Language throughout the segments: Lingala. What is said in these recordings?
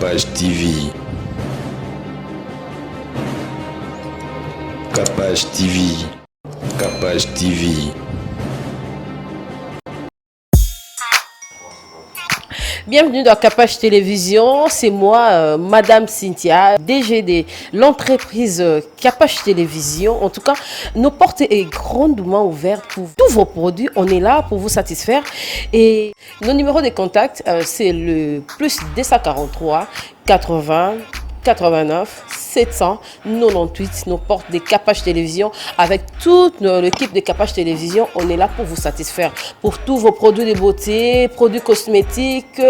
Capage TV. Capage TV. Capage TV. Bienvenue dans Capage Télévision, c'est moi, Madame Cynthia, DG de l'entreprise Capage Télévision. En tout cas, nos portes sont grandement ouvertes pour tous vos produits. On est là pour vous satisfaire. Et nos numéros de contact, c'est le plus 243 80 89 798, nos portes de Capage Télévision. Avec toute l'équipe de Capage Télévision, on est là pour vous satisfaire. Pour tous vos produits de beauté, produits cosmétiques,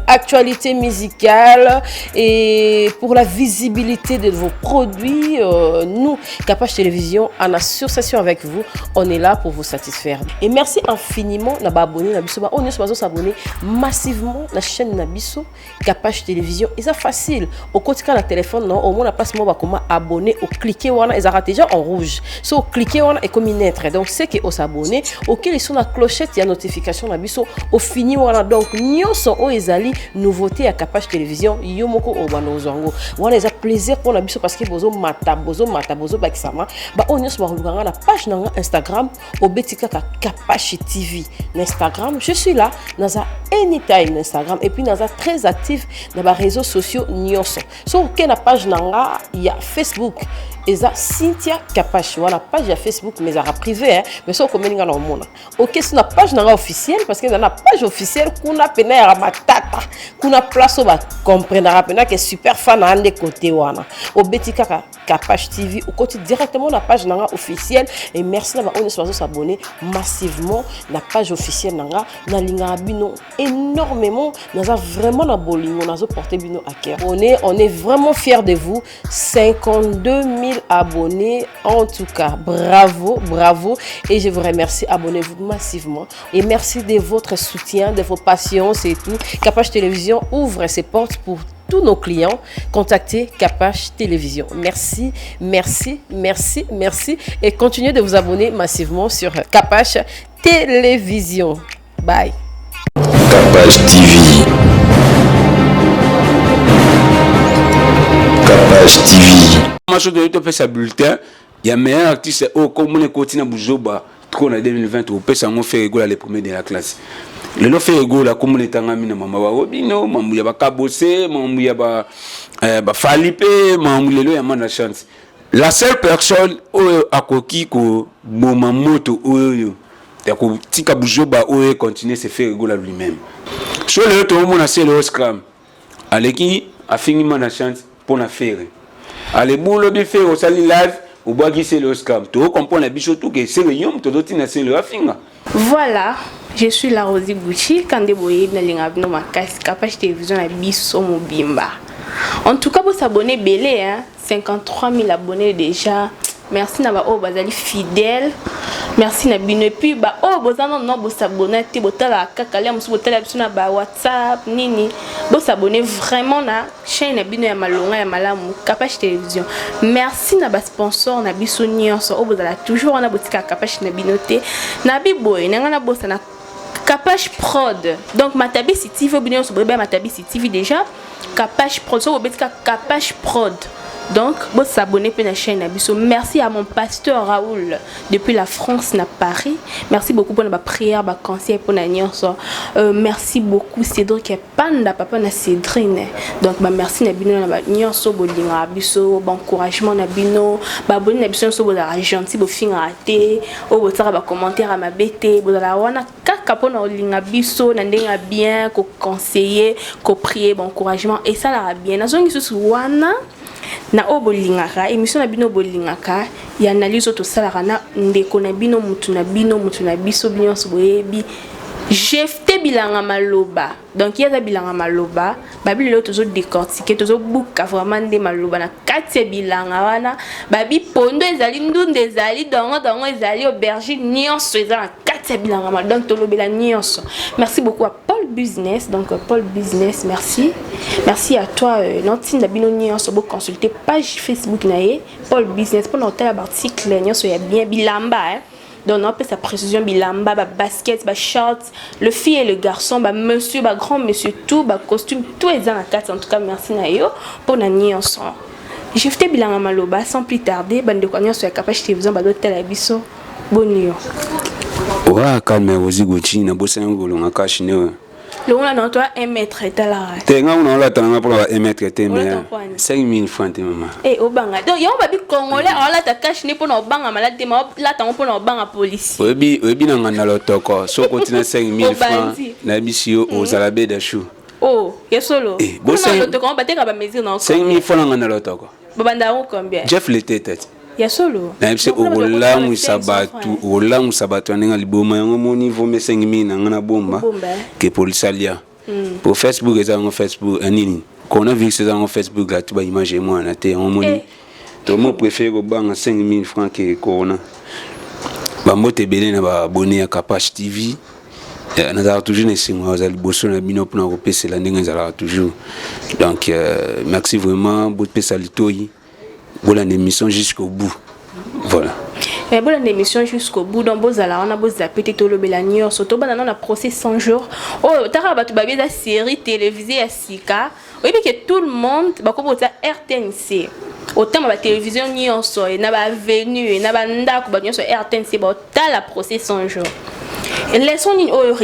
actualités musicales et pour la visibilité de vos produits, nous, Capage Télévision, en association avec vous, on est là pour vous satisfaire. Et merci infiniment na ba abonné na biso, ba oyo nyonso bazo s'abonner massivement na chaîne na biso Capage Télévision. Et ça facile. Okotika na téléphone non, au moins la place mo bakoma abonné, o cliquer wana ezalaka déjà en rouge. So cliquer wana ekomi net. Donc c'est que o s'abonner, OK, les na clochette ya notification na biso, o fini wana donc nyonso oyo ezali nouveauté ya Capage Télévision, yo moko obanda ozwa yango. Wana eza plaisir mpona biso parce que bozo mata, bozo mata, bozo bakisama. Ba oyo nyonso bakoluka nga na page na nga Instagram, obeti kaka Capage TV na Instagram, je suis là, naza anytime na Instagram et puis naza très active na ba réseaux sociaux nyonso. So oke na page na nga ya Facebook, eza Cynthia Kapash, wana page ya Facebook, mais ezalaka privé, hein, mais so okomeli nga na omona. Oke so na page na nga officielle, parce que eza na page officielle kuna pena yaka matata, kuna place oyo bacomprenaka pena ke super fan na nde kote wana. Obeti kaka Kapash TV, okoti directement na page na nga officielle. Et merci na baoyo nyonso bazosabonner massivement na page officielle na nga. Nalingaka bino énormément, naza vraiment na bolingo, nazoporter bino à cœur. On est vraiment fiers de vous. 52 000 abonnés, en tout cas bravo, bravo, et je vous remercie. Abonnez-vous massivement et merci de votre soutien, de vos patiences et tout. Capage Télévision ouvre ses portes pour tous nos clients. Contactez Capage Télévision. Merci, merci, merci, merci. Et continuez de vous abonner massivement sur Capage Télévision. Bye. Capage TV. Capage TV. Maso toyei topesa bulletin ya meilleur artiste oyo komona ekoti na buzoba trop na 2020. Topesa yango Ferre Gola, le premier de la classe. Lelo Ferre Gola komona etangami na mama barobino, mambu ya bakabose, mambu ya bafali mpe mambu lelo ya Mana Chance. La seule personne oyo akoki koboma moto oyo ya kotika buzoba oyo econtinue, c'est Ferre Gola lui-même. So lelo toomona Celeo Scram aleki afingi Mana Chance mpo na Ferre. Alebu lobi Ferre osali live, obwaki Celeo Scram. Tocomprendre biso tu ke Ferre yo moto ozotina Celeo afinga. Voilà, je suis la Rosie Gucci, kande boye nalinga bino makasi, Capage Télévision na biso mobimba. En tout cas, vous s'abonner belé, hein, 53 000 abonnés déjà. Merci na ba oyo bazali fidèle. Merci na bino. Et puis ba oyo boza non bo s'abonner te, botala kaka lia musu, botala biso na ba WhatsApp nini. Bo s'abonner vraiment na chaîne na bino ya malonga ya malamu Capage Télévision. Merci na ba sponsor na biso nyonso oyo bozala toujours wana, botika Capage na bino te. Na biboye na nga na bosana Capage Prod. Donc Matabisi TV, bino nyonso boyeba Matabisi TV déjà. Capage Prod, so bobetika Capage Prod. Donc, vous s'abonner à la chaîne na biso. Merci à mon pasteur Raoul depuis la France na Paris. Merci beaucoup pour la prière, ba conseil pour na nyonso. Merci beaucoup Cédric Panda, papa na Cédrine. Donc bah merci na bino na ba nyonso bolinga biso, bon encouragement na bino, ba abonné na biso nyonso bozala gentil, bofinga te, o botaka ba commentaire ya mabe te, bozala wana kaka mpona kolinga biso na ndenge ya bien, koconseiller, koprier, bon encouragement esalaka bien. Nazongi susu wana na oyo bolingaka, émission na bino bolingaka ya analyse oyo tosalaka na ndeko na bino, mutu na bino, mutu na biso, bino nyonso boyebi, Jefte Bilanga Maloba. Donc ye aza Bilanga Maloba. Babi lelo tozodécortiquer, tozobuka vraiment nde maloba na kati ya bilanga wana. Babi pondo ezali, ndunda ezali, dongo dongo ezali, aubergine nyonso eza na kati ya bilanga maloba. Donc tolobela nyonso. Merci beaucoup à Paul Business. Donc Paul Business, merci, merci à toi. Nantinda bino nyonso boconsulter page Facebook na ye Paul Business mpona kotala baarticle nyonso ya bien, bilamba, hein. Donc naopesa précision, bilamba, babasket, bashort, le fille et le garçon, bamonsieur, bagrand monsieur, tout bacostume, tout eza na kati. En tout cas, merci na yo mpona nyonso. Jefte Bilanga Maloba, sans plus tarder, bandeko nyonso ya Kapage Télévision bazotala biso, boni yo? Oa calme, Rosi Gucci, nabosani kolonga cache-nez oyo. Longola na to 1 mètre etalaka. Te, nga kuna olata nanga mpona ba 1 mètre te, mais Olata mpona 5000 francs te, mama. E obanga, donc yango babi Congolais aolata cache-nez mpona obanga malade te, ma olata yango mpona obanga policier. Oyebi na nganda lotoko, soki otina 5000 francs, Obandi. nayebisi yo, ozala beda chou. Oh, ya solo? Eh, kuna lotoko yango bateka bamesure na 5000 francs na nganda lotoko. Babanda yango combien? Jeff Letete. Ya solo? Nayebisi, Donc, kuna bato okolamwisa bakotala bato, 500 francs. okolamwisa bato ya ndenge ya liboma. Yango moni vome 5000 na nga na bomba Bomba, eh. ke polisi alia po Facebook eza yango, Facebook nini, coronavirus eza yango, Facebook ati baimage emwana te. Yango moni Eh. tomo préféré kobanga 5000 francs ke corona. Bambote ebele na baabonné ya Kapache TV. Nazalaka toujours na esengo aza liboso na bino mpona kopesela ndenge ezalaka toujours. Donc merci vraiment, bopesa litoi, bolanda émission jusqu'au bout, voilà. Eh, bolanda émission jusqu'au bout. Donc bozala wana, bozape te, tolobela nyonso. Tobanda nano na procès 100 jours oyo. Taka bato babi eza série télévisée ya sika. Oyebi ke tout le monde bakomi kotia RTNC, otanga batélévision nyonso na baavenue na bandako, bato nyonso RTNC baotala procès 100 jours. Leçon nini oyo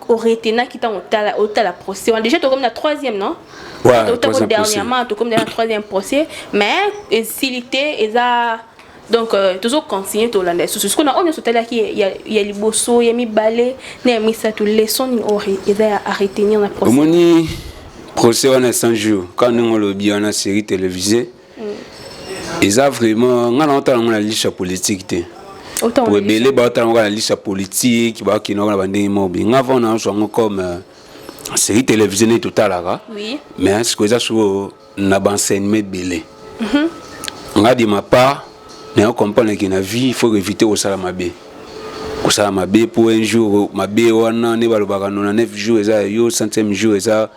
oretenaki ntango otala procès wana? Déjà tokomi na troisième, non? Ouais, Totako troisième procès. Dernièrement tokomi na troisième procès, mais esili te, eza donc tozocontinue tolanda lisusu. Sikoyo na oyo nyonso otalaki ya liboso, ya mibale na ya misato, leçon nini oyo eza ya à retenir na procès? Omoni procès wana ya 100 jours, kaka ndenge olobi wana, série télévisée eza vraiment. Nga na otala yango na liso ya politique te. Autant Po ebele baotala yango kaka na liso ya politique, bakende kaka na bandenge moko boye. Nga va nazwa yango comme série télévisée nde totalaka, mais sikoyo eza sikoyo na baenseignement ebele. Nga de ma part, nayo comprendre ke na vie il faut éviter kosala mabe, kosala mabe, po un jour mabe wana nde balobaka 99 jours eza ya yo, 100e jour eza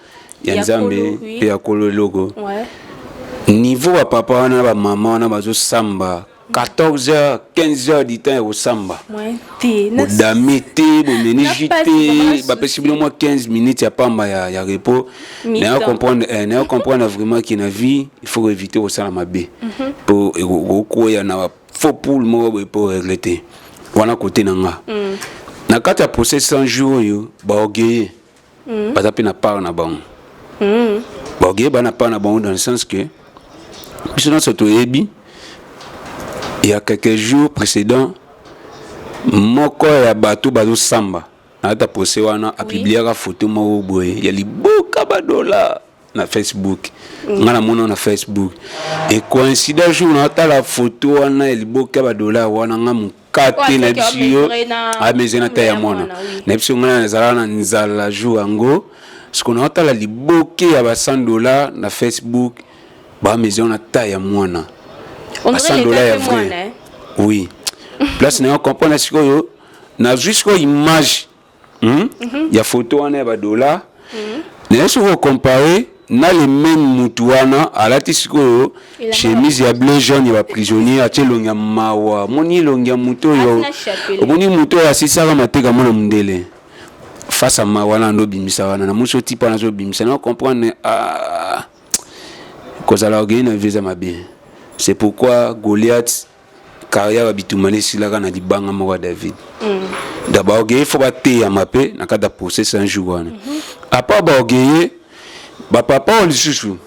ya Ya Nzambe. Kolo, oui. Mpe ya kolo eloko. Niveau bapapa wana na bamama wana bazosamba 14 heures, 15 heures du temps ya kosamba. Ouais, te Bodame te, bomeni Na ju pasi, te, vraiment. Bapesi bino mwa 15 minutes ya pamba ya repos. Mi-temps. Nayo comprendre vraiment ke na vie il faut éviter kosala mabe, po okoya na faux poule moko boye po regretter wana. Kote na nga, na kati ya procès 100 jours oyo, baorgueilleux baza mpe na part na bango. Baorgueilleux baa na part na bango dans le sens que biso nyonso toyebi, il y a quelques jours précédents, moko ya bato bazosamba na kati ya procès wana apubliaka photo moko boye ya liboka badola na Facebook. Nga namona na Facebook e coïncide jour natala photo wana ya liboka badola wana, nga mokate na biso yo amesure na taille ya mwana na biso. Nga nazalaka na nzala jour yango. Siko naotala liboke ya ba 100 $ na Facebook, bamesure na taille ya mwana, ba 100 $ ya vrai. Oui, place na yo comprendre. Sikoyo nazwi sikoyo image ya photo wana ya badola naye soki ocompare na le même mutu wana alati sikoyo chemise ya bleu jaune ya baprisonnier, atie elongi ya mawa. Omoni elongi ya mutu oyo, omoni mutu oyo asisaka mateka mwana mondele face à mawa wana, ndo obimisa wana na mosi otipa wana azobimisa na comprendre. Ah, kozala orgueil na vie eza mabe. C'est pourquoi Goliath, carrière ya bitumba esilaka na libanga moko ya David. Da baorgueil fo bateyama mpe na kati ya procès 100 jours wana. À part baorgueil, bapapa oyo lisusu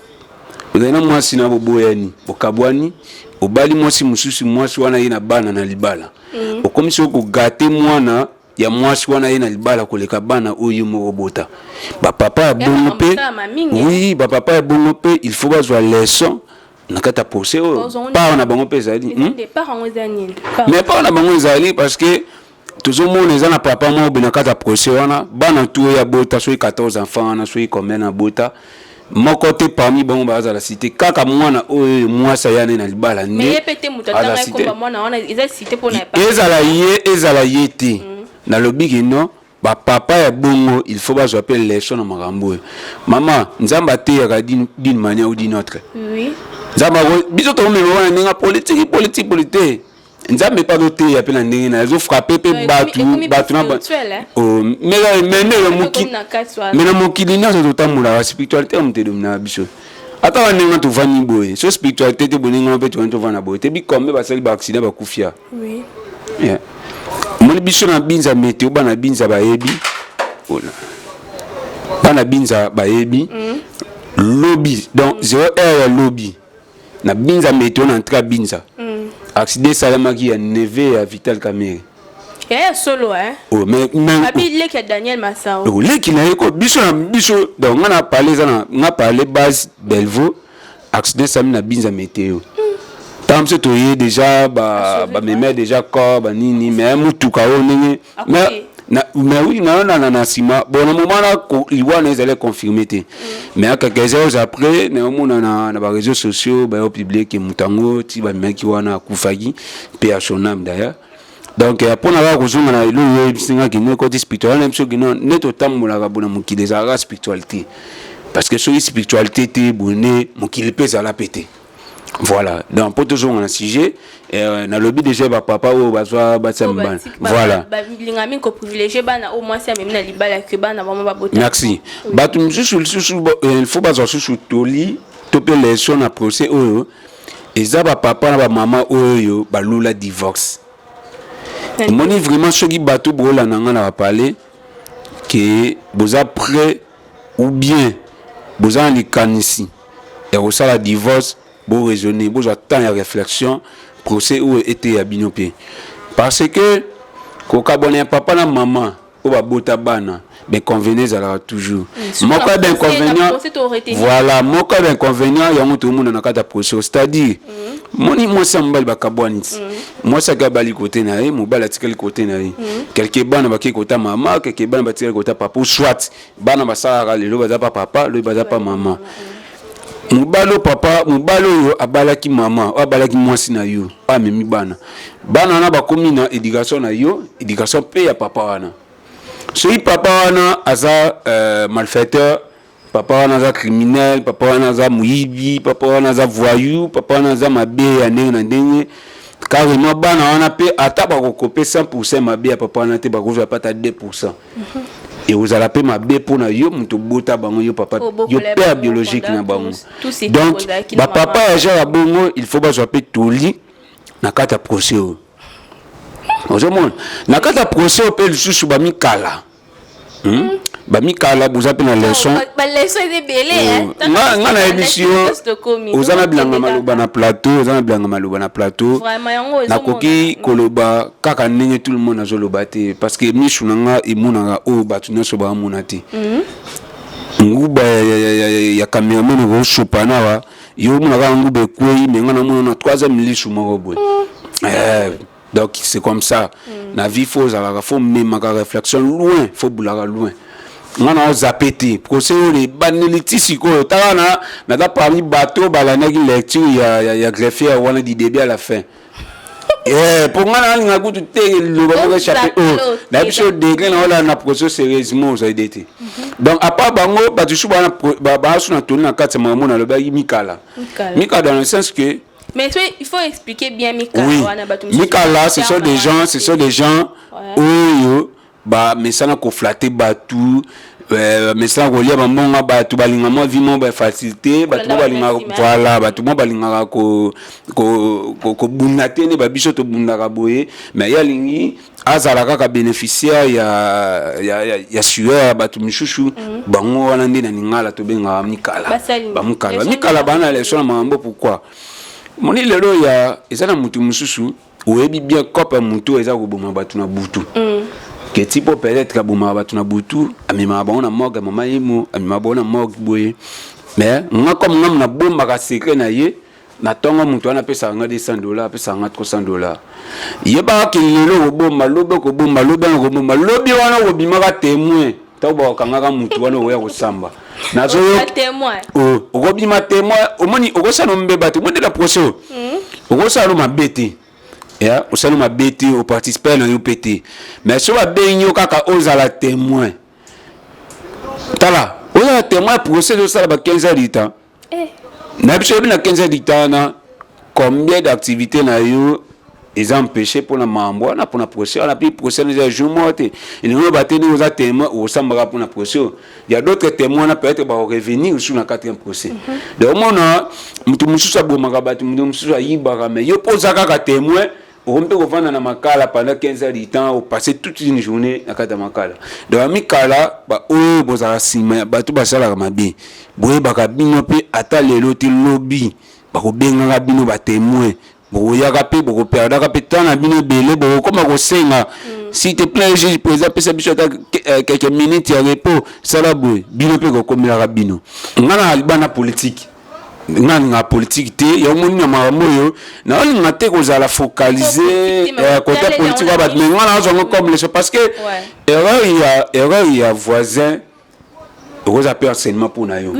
ozali na mwasi na boboyani, bokabwani, obali mwasi mosusu, mwasi wana ye na bana na libala, okomi soki kogâter mwana ya mwasi wana ye na libala koleka bana oyo moko bota. Bapapa ya bongo mpe, oui, bapapa ya bongo mpe il faut bazwa leçon na kati ya procès oyo. Part na bango mpe ezali, Mais part na bango ezali parce que tozomona eza na papa moko boye na kati ya procès wana, bana tu oyo abota, soki 14 enfants wana, soki combien na bota, moko te parmi bango bazala cité, kaka mwana oyo mwasi aya ne na libala nde. Ezala ye, ezala ye te. Nalobi ke non, bapapa ya bongo il faut bazwa mpe leçon na makambo oyo. Mama, Nzambe ateyaka d'une manière ou d'une autre. Nzambe, biso tokomema wana ndenge politique, politique, politique. Nzambe mpe azoteya mpe na ndenge na ye, azofrappe mpe bato bato na oh, me na mokili nyonso totambolaka, spiritualité ya moto edominaka biso. Ata ba ndenge tovandi boye, so spiritualité te, boninga mpe tovandi, tovanda boye te, bikombe basali baaccident, bakufia. Omoni biso na Binza meteo, bana Binza bayebi, bana Binza bayebi. Lobi donc 0 heure ya lobi na Binza meteo, na entrée ya Binza, accident esalamaki ya neveu ya Vital Kamerhe. Ya solo, hein? Oh, mais abi leki ya Daniel Masao. Oh, leki na ye ko biso na biso. Donc nga na parle, eza na nga parle base Delvaux, accident esalami na Binza meteo. Ntango biso toye déjà, bamema déjà corps banini, mais mutuka oyo ndenge mais mais oui, na na nsima, bon, na moment wana liwa na ezali confirmé te, mais quelques heures après naomona na baréseaux sociaux bayo publie ke moto yango ti bamemaki wana akufaki, mpe ya son âme d'ailleurs. Donc mpona kaka kozonga na eloko oyo ebisinga kende ekoti spirituel na biso, kino nde totambolaka bona mokili ezalaka spiritualité, parce que soki spiritualité te, boye nde mokili mpe ezala pe te. Voilà, donc mpo tozonga na sujet, nalobi déjà bapapa oyo bazwa batia mibana, voilà. Balinga mingi koprivilégie bana oyo mwasi amemi na libala ke bana bango babota. Merci. Bato mosusu lisusu, il faut bazwa susu toli to mpe leçon na procès oyo. Eza bapapa na bamama oyo balula divorce. Omoni vraiment, soki bato boolanda nga na bapale ke boza prêt ou bien boza na likanisi ya kosala divorce, boraisonner, bozwa temps ya réflexion. Procès oyo eteya bino mpe, parce que kokabwana ya papa na mama oyo babota bana, bainconvénient ezalaka toujours. Moko ya bainconvénient, voilà, moko ya bainconvénient yango tomona na kati ya procès, c'est-à-dire moni mwasi ya mobali bakabwani ti mwasi ake abali kote na ye, mobali atikali kote na ye. Quelque bana bakei kota mama, quelque bana batikali kota papa, ou soit bana basalaka lelo baza pa papa, lobi baza pa mama. Mobali oyo, papa mobali oyo abalaki mama oyo abalaki mwasi na yo, oyo amemi bana, bana wana bakomi na éducation na yo, éducation mpe ya papa wana. Soki papa wana aza malfaiteur, papa wana aza criminel, papa wana aza moyibi, papa wana aza voyou, papa wana aza mabe ya ndenge na ndenge, carrément bana wana mpe ata bakokope 100 mabe ya papa wana te, bakozwa pe ata 2, ekozala mpe mabe mpona yo moto obota bango, yo papa, yo père biologique na bango. Donc bapapa ya genre ya bongo, il faut bazwa mpe toli na kati ya procès oyo. Ozomona na kati ya procès oyo mpe lisusu bamikala, Bamikala boza mpe na leçon. Nga nayebisi yo, oza na bilanga maloba na plateau, oza na bilanga maloba na plateau. Nakoki koloba kaka ndenge tout le monde azoloba te, parce que misu na nga emonaka oyo bato nyonso baamona te. Nguba ya cameraman okosopa nawa, yo omona kaka nguba ekwei, me nga namona na troisième lisu moko boye. Donc c'est comme ça na vie, faut ozalaka, faut memaka réflexion loin, faut bulaka loin. Nga na ozape te procès oyo ebandeli ti sikoyo. Tala, na naza parmi bato balandaki lecture ya greffier wana du début à la fin. Mpo nga nalinga kutu te liloba moko échappe oyo nayebi so degré na olala na procès sérieusement, ozali te. Donc à part bango, bato su baasu na toni na kati ya makambo nalobaki, mikala, mikala dans le sens que Mais il faut expliquer bien Mikala. Oui. Mikala, ce sont des gens, ce sont des gens oyo bamesana koflatter bato, bamesana kolia bambongo bato, balinga mwa vie moko bafacilité, bato mo balingaka, voilà, bato mo balingaka kobunda te nde babiso tobundaka boye, mais ye alingi azala kaka bénéficiaire ya sueur ya bato misusu. Bango wana nde na lingala tobengaka mikala, bamikala. Bamikala baa na leçon na makambo. Pourquoi? Moni lelo ya eza na motu mosusu, oyebi bien cope ya motu oyo eza koboma bato na butu, ke ti mpo peut-être abomaka bato na butu, amemaka bango na morgue, mama yemo amemaka bango na morgue boye. Mais nga, comme nga nabombaka secret na ye, na ntongo moto wana apesaka nga 200 dollar, apesaka nga 300 dollar. Yebaka ke lelo okobomba, lobi okobomba, lobi wana okobomba, lobi wana okobimaka témoin. Ntango bakokangaka motu wana, okoya kosamba. Okobima témoin. Omoni, okosala mbeba te. Omoni na procès oyo, okosala no mabe te, osali mabe te, oparticipe na yo mpe te, mais so babengi yo kaka ozala témoin, tala, ozala témoin, procès ezosala ba 15 heures du temps. Na biso yebi na 15 heures du temps wana combien d'activité na yo. Eza empêché mpona mambo wana, mpona procès wana. Mpe procès wana eza jour moko te. Elingi oloba te ndenge oza témoin, okosambaka mpona procès oyo. Ya d'autres témoins wana, peut-être bakorevenir lisusu na quatrième procès. Donc omona, moto mosusu abomaka bato, moto mosusu ayibaka, mais yo mpo oza kaka témoin, okomi mpe kovanda na makala pendant 15 heures du temps, opasse toute une journée na kati ya makala. Donc amikala, baoyo bozalaka nsima ya bato basalaka mabe, boyebaka bino mpe ata lelo te, lobi bakobengaka bino batémoin, bokoyaka mpe bokoperdaka mpe temps na bino ebele, bokokoma kosenga: "S'il te plaît, juge président, pesa biso ata quelques minutes ya repos." Sala boye, bino mpe kokomelaka bino. Nga na libana politique, nga nalinga politique te. Yango moni na makambo oyo, naolinga te kozala focalisé côté politique wa bato, mais nga nazwango comme leçon, parce que erreur ya voisin okozala mpe enseignement mpona yo.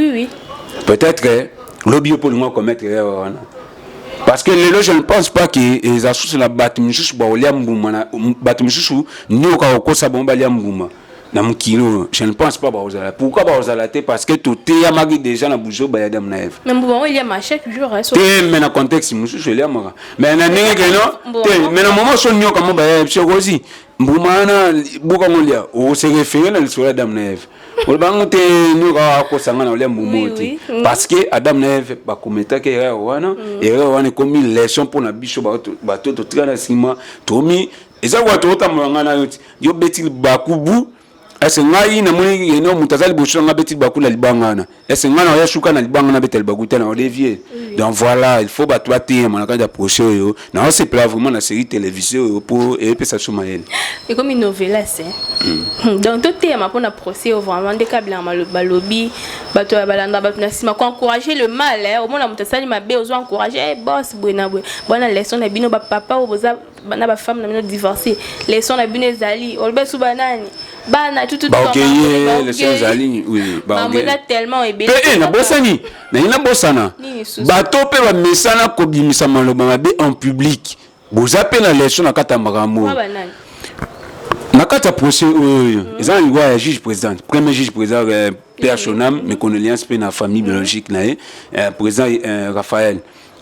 Peut-être lobi yo mpo olinga commettre erreur wana, parce que lelo je ne pense pas que eza susu na bato misusu bakolia mbuma na bato misusu nioka kokosa bango balia mbuma na mokili oyo. Je ne pense pas bakozala. Pourquoi bakozala te? Parce que toteyamaki déjà na buzoba ya Adam na Eve. Mais mbuma oyo eliama chaque jour, hein, te, mais na contexte mosusu eliamaka, mais na ndenge keno te. Mais na moment so nioka mo baya biso okosi mbuma wana, bukango lia, okose référé na lisolo ya Adam na Eve, olobango te nioka akosanga na olia mbuma oyo te, parce que Adam na Eve bakometaki erreur wana. Erreur wana ekomi leçon mpona biso bato totika na nsima. Tomi eza kwa tokotambola, ngai na yo ti yo beti libaku. Ese ngai namoni eno moto aza liboso na ngai, beti libaku na libanga wana, ese ngai na oya suka na libanga, nabeta libaku te, na odévier. Donc voilà, il faut bato bateyema na kati ya procès oyo. Naosepela vraiment na série télévisée oyo mpo eyepesa biso mayele. Ekomi novelas. Donc toteyama mpona procès oyo vraiment. Nde kabilanga balobi, bato balanda bato na nsima, koencourager le mal. Omona moto asali mabe, ozo encourage boss boye na boye. Bwana, leçon na bino bapapa oyo boza na bafemme na bino divorcé, leçon na bino ezali oloba esu banani bana. Baokeye, leçon ezali, oui. Eza tellement ebele. Mpe nabosani, nayi nabosana, bato mpe bamesana kobimisa maloba mabe en public, boza mpe na leçon na kati ya makambo. Na kati ya procès oyo, eza na liwa ya juge président, premier juge président, paix à son âme, mes condoléances mpe na famille biologique na ye, président Raphaël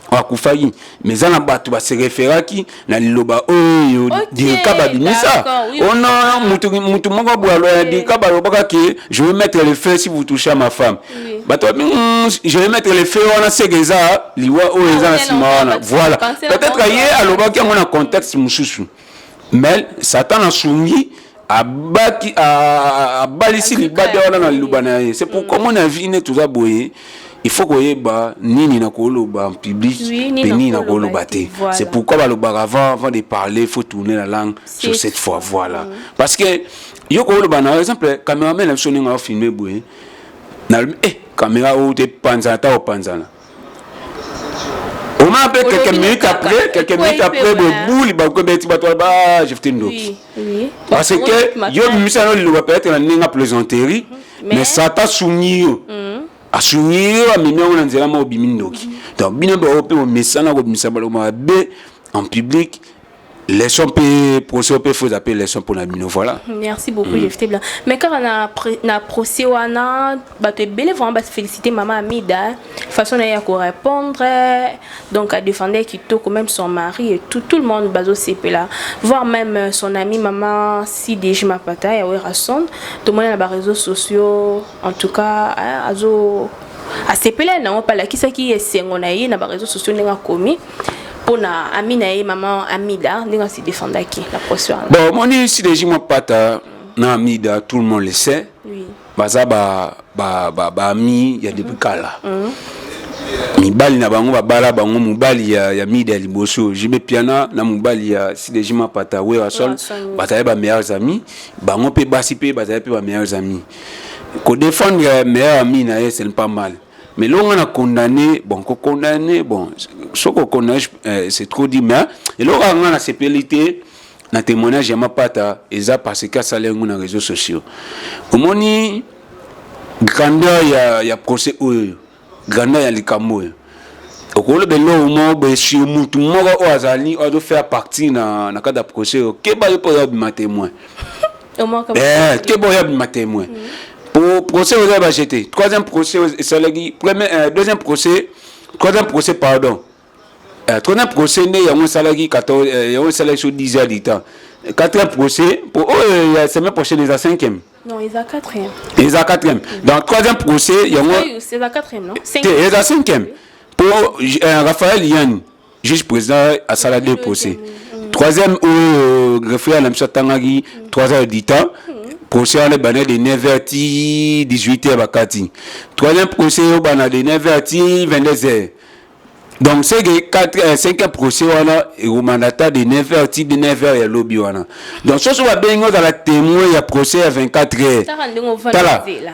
akufaki. Mais eza na bato base référaki na liloba oyo Dirka babimisa ono. Mutu moko boye aloya Dirka, balobaka ke "Je vais mettre le feu si vous touchez à ma femme". Bato babi "Je vais mettre le feu" wana, seke eza liwa oyo eza na nsima wana. Voilà, peut-être ye alobaki yango na contexte mosusu, mais Satan asungi, abaki abalisi libada wana na liloba na ye. C'est pourquoi mon avis, ne toza boye, il faut koyeba nini na koloba en public mpe nini na koloba te. C'est pourquoi balobaka avant de parler, il faut tourner la langue sur cette fois. Voilà, parce que yo koloba na exemple caméraman na biso, ndenge afilme boye, nalobi eh, caméra oyo te, panzana ta opanzana. Omona mpe quelques minutes après bobuli bakobeti bato ba jefte ndoki, parce que yo bimisa no liloba peut-être na ndenge plaisanterie, mais Satan asungi yo, asungi yo, amemi yango na nzela ma obimi ndoki. Donc bino bao mpe bomesana kobimisa baloba mabe en public, leçon mpe procès mpe faut mpe leçon mpona bino. Voilà. Merci beaucoup, Jefte Blanc. Mais kaka na procès wana, bato ebele vraiment bafélicité mama Amida, façon na ye ya korépondre, donc adéfendait kitoko, même son mari et tout, tout le monde bazosepela, voire même son ami mama Sidej Mapata ya Werason. Tomoni na baréseaux sociaux, en tout cas azo asepela nango mpe alakisaki esengo na ye na baréseaux sociaux ndenge akomi mpona ami na ye mama Amida, ndenge asi défendaki na procès wana. Bon, omoni, Sideji Mapata na Amida, tout le monde le sait, baza baami ba ya depuis kala. Mibali na bango babala bango, mobali ya Mida ya liboso Jibe Piana na mobali ya Sideji Mapata Werasol, bazali ba meilleurs amis. Bango mpe basi mpe bazali mpe ba meilleurs amis. Kodéfendre meilleur ami na ye, ce n'est pas mal, mais eloko nga na condamné, bon, kokondamné, bon, soki okondamné, c'est trop dit, mais eloko kaka nga nasepeli te na témoignage ya Mapata eza parce que asali yango na réseaux sociaux. Omoni grandeur ya procès oyo, grandeur ya likambo oyo, okoloba eloko moko boye sur mutu moko oyo azali oyo azofaire partie na kati ya procès oyo. Keba yo mpo oyo abima témoin, keba oyo abima témoin pour procès oyo bajete. Troisième procès esalaki premier, deuxième procès, troisième procès, pardon. Troisième procès nde yango esalaki 14, yango esalaki so 10 heures du temps. Quatrième procès po oyo ya semaine prochaine eza cinquième. Non, eza quatrième. Eza quatrième. Donc troisième procès yango eza quatrième, non? Te, eza cinquième po Raphaël Yann, juge président, asala deux procès. Troisième oyo, greffier na biso atangaki 3 heures du temps. Procès wana ebanda de 9 heures ti 18 heures bakati. Troisième procès oyo bana de 9 heures ti 22 heures. Donc c'est que 4, 5 procès wana ekomanda ta de 9 heures ti de 9 heures ya lobi wana. Donc soso babengi ozala témoin ya procès ya 24 heures. Tala ndenge ovanda. Tala. Nzela.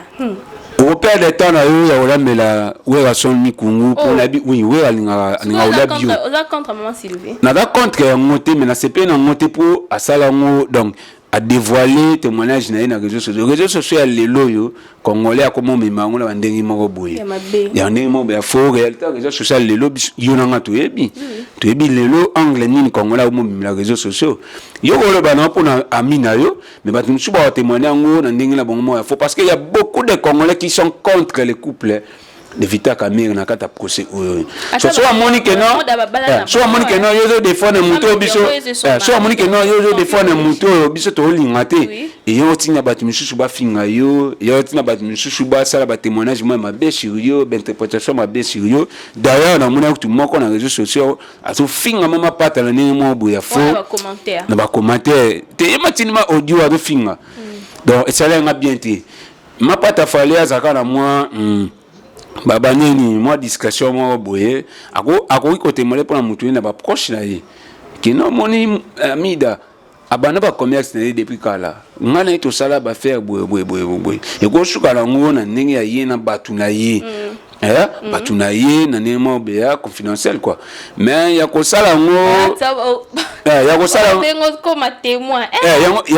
Okoperdre temps na yo ya kolambela Werrason mikungu mpona bi. Oui, Wera alingaka kolia bio. Oza contre maman Sylvie? Naza contre yango te, mais nasepeli na yango te mpo asala yango. Donc adévoile témoignage na ye na réseaux sociaux. Réseaux sociaux ya lelo oyo, Congolais akoma omema yango na bandenge moko boye. Ya mabe. Ya ndenge moko boye ya faux. Réalité ya réseaux sociaux ya lelo, yo nanga toyebi, toyebi lelo angle nini Congolais akoma omemela réseaux sociaux. Yo koloba na mpona ami na yo, mais bato mosusu bakotémoigne yango na ndenge na bango moko ya faux, parce que y a beaucoup de Congolais qui sont contre le couple de Vital Kamerhe na kati ya procès oyo. So amoni ke non, so amoni ke non, yo ozodéfendre motu oyo biso, so amoni ke non, yo ozodéfendre motu oyo biso tolinga te, eyo otinda bato misusu bafinga yo, eyo otinda bato misusu basala batémoignage moko ya mabe sur yo, bainterprétation mabe sur yo. D'ailleurs, namoni kutu moko na réseaux sociaux azofinga mama Pata na ndenge moko boye ya faux na bacommentaire te. Ye matindi ma audio azofinga. Donc esala yanga bien te. Mapata fale azalaka na mwa babaneni, mwa discrétion moko boye. Akoki kotémoigner mpona motu ye na baproche na ye kino omoni Amida abanda bacommerce na ye depuis kala. Ngai na ye tosala baaffaire boye boye boye boye. Ekosuka nango na ndenge ya ye na bato na ye, bato na ye na ndenge moko beya confidentiel quoi. Mais ya kosala yango, ya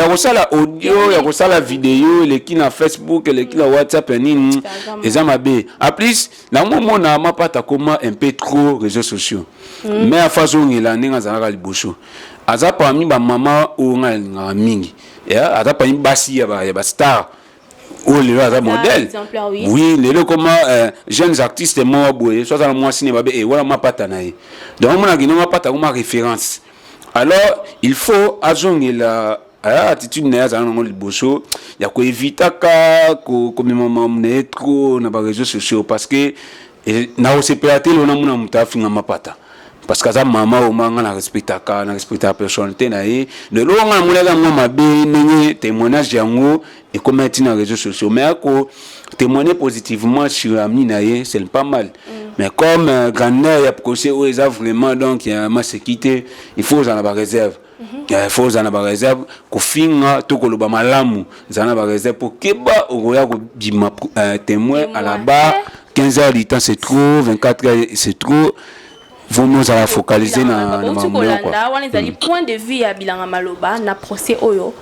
kosala audio, ya kosala video, eleki na Facebook, eleki na WhatsApp ya nini, eza mabe. En plus namomona Mapata koma un peu trop réseaux sociaux, mais afa azongela ndenge azalaka liboso. Aza parmi bamama oyo ngai alingaka mingi. Aza parmi basi ya bastar oyo lelo aza modèle. Oui, lelo koma jeunes artistes moko boye, so aza na mwasi ne babe e wana Mapata na ye. Donc omonaki no Mapata koma référence. Alors il faut azongela attitude na ye azala nango liboso ya koevitaka komema mamu na ye trop na baréseaux sociaux, parce que nakosepela te lelo namona moto afinga Mapata, parce que aza mama oyo nga na respectaka personnalité na ye. Lelo nga namonaka mwa mabe ndenge témoignage yango ekómi ti na réseaux sociaux. Mais ako témoigner positivement sur ami na ye, c'est pas mal. Mais comme grandeur ya procès oyo eza vraiment, donc ya maseki te, il faut ozala na baréserve. Il faut ozala na baréserve kofinga to koloba malamu. Ezala na baréserve po keba okoya kobima témoin à la barre. 15 heures du temps, c'est trop. 24 heures, c'est trop. Vaut mieux ozala focaliser na makambo. Wana ezali point de vue ya Bilanga Maloba na procès oyo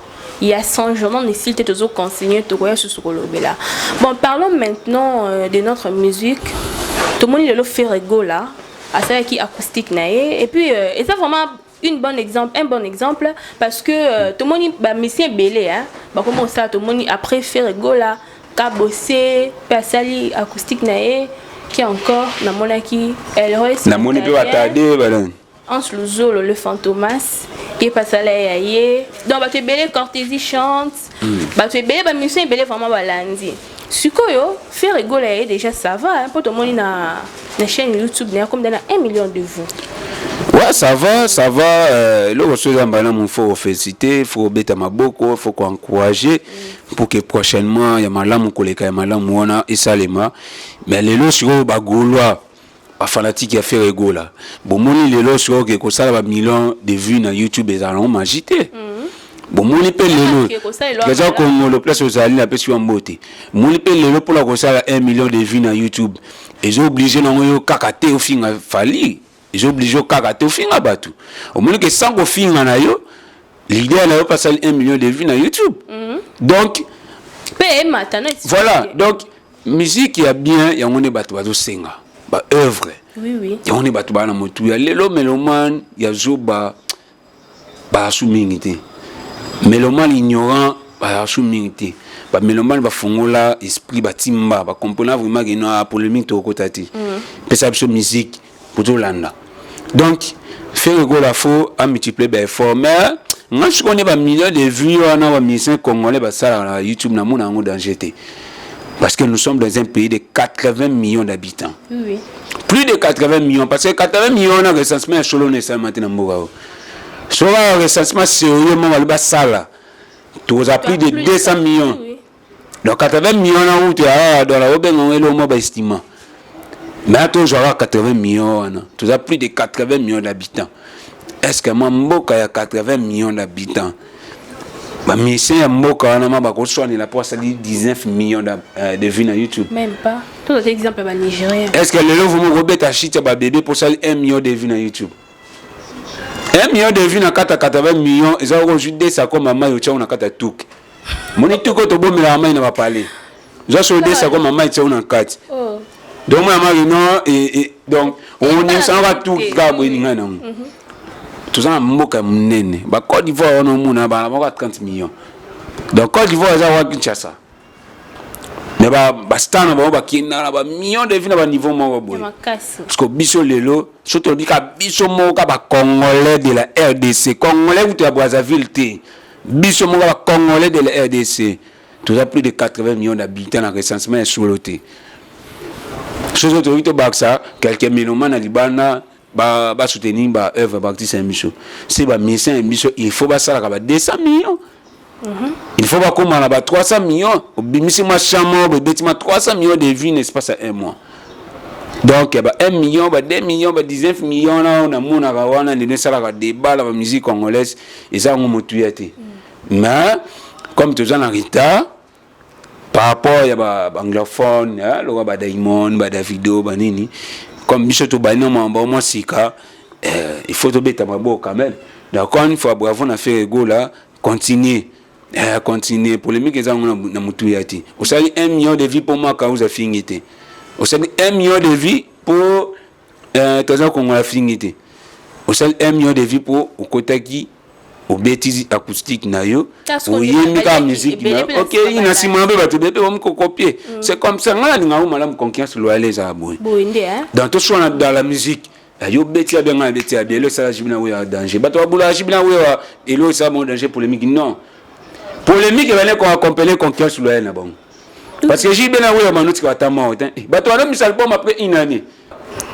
ya 100 jours. Non, esili te, tozocontinue, tokoya susu kolobela. Bon, parlons maintenant de notre musique. Tomoni lelo Ferre Gola asalaki acoustique na ye, et puis eza vraiment une bonne exemple, un bon exemple, parce que tomoni bamusicien ebele, hein, bakoma osala. Tomoni après Ferre Gola, Kabose mpe asali acoustique na ye, qui encore namonaki Elroy. Namoni mpe batade balani. Anse Luzolo, le Fantomas, ye pasala ya ye. Donc bato ebele, Cortési chante. Bato ebele, bamusicien ebele vraiment balandi. Sikoyo Ferre Gola ye déjà, ça va mpo tomoni na chaîne YouTube na ye comme na 1 million de vues. Ouais, ça va, ça va. Eloko so eza malamu, faut féliciter, faut kobeta maboko, faut koencourager pour que prochainement ya malamu koleka ya malamu wana esalema. Mais lelo sikoyo bagaulois, bafanatike ya Ferre Gola, bomoni lelo sikoyo ke kosala bamillion de vues na YouTube ezala nango magie te. Bomoni mpe lelo eza Kongolo place ozali, napesi yo mbote. Moni mpe lelo mpona kosala 1 million de vues na YouTube, eza oblige nango yo kaka te ofinga Fally, eza oblige yo kaka te ofinga bato. Omoni ke sans kofinga na yo leader na yo mpe asali 1 million de vues na YouTube. Donc mpe emata. Voilà, donc musique ya bien, yango nde bato bazosenga, baœuvre. Oui. Yango nde bato baa na motu ya lelo. Mélomane ya zoba basu mingi te, mélomane ignorant basu mingi te. Bamélomane bafongola esprit, batimba, bakomprena vraiment ke no polémique tokokota te. Pesa biso musique po tolanda. Donc Ferre Gola, faut amultiplier baeffort. Mais nga sikoyo nde bamillion de vues wana bamusicien congolais basalaka na YouTube, namona yango danger te, parce que nous sommes dans un pays de 80 millions d'habitants. Plus de 80 millions, parce que 80 millions na recensement ya solo na esalema te na mboka oyo. Soki recensement sérieux mo bali basala, toza plus de 200 millions. Donc 80 millions na utu ya dola, obenga ngo eloko mo baestima, mais tozwaka 80 millions wana, toza plus de 80 millions d'habitants. Est ce que mwa mboka ya 80 millions d'habitants, bamusicien ya mboka wana ma bakoswanela mpo asali 19 millions de vues na YouTube? Même pas. Tozwa exemple ya banigérien. Est ce que lelo vomo kobeta shit ya babebe mpo osali 1 million de vues na YouTube? 1 million de vues na kati ya 80 millions eza kozwi desa koma mai otiango na kati ya tuke. Moni tuke oyo tobomelaka mai na bapale, zwa so desa koma mai tiango na kati. Donc mwana maki non, donc onisanga tuke kaka boye ningai nango. Toza na mboka ya monene. Bacôte d'Ivoire wana omona bana moko ya 30 millions. Donc Côte d'Ivoire eza wa Kinshasa, mais bastar na bango bakendaka na bamillion de vues na baniveau moko boye. Parce que biso lelo, so tolobi ka biso moko ka bacongolais de la RDC, congolais kutu ya Brazzaville te, biso moko bacongolais de la RDC, toza plus de 80 millions d'habitants na recensement ya solo te. Soso tokoki tobakisa quelques mélomanes na libanda basoutenir baœuvre baartiste ya biso. Se bamusicien ya biso, il faut basalaka ba 200 millions, il faut bakóma na ba 300 millions. Obimisi mwa champ moko, ebeti mwa 300 millions de vues n'est-ce pas, un mois. Donc ba 1 million, ba 2 millions, ba 19 millions na namonaka wana ndenge esalaka débat na bamusique congolaise, eza yango motuya te. Mais comme toza na retard par rapport ya baanglophone, lokola badiamond, badavido, banini, comme biso tobandi na mambo mwa sika, il faut tobeta maboko quand même. Donc encore une fois, bravo na Ferre Gola. Continuer, continuer. Polémique eza yango na motuya te. Osali 1 million de vues mpo mwaka oza fingi te, osali 1 million de vues mpo toza kongola fingi te, osali 1 million de vues mpo okotaki, obeti acoustique na yo, oyembi kaka musique na yo, okei na nsima mpe bato mpe bamikokopie. C'est comme ça ngai nalingaka malamu. Concurrence loyale ezala boye. Donc toswana dans la musique, yo beti ya bien, ngai beti ya bien. Elo esala JB na oyo ya danger, bato babulaka JB na oyo elo esala bango danger. Polémique, non, polémique ebandi koaccompagner concurrence loyale na bango, parce que JB na oyo banotika batama te, bato banomisa album après une année.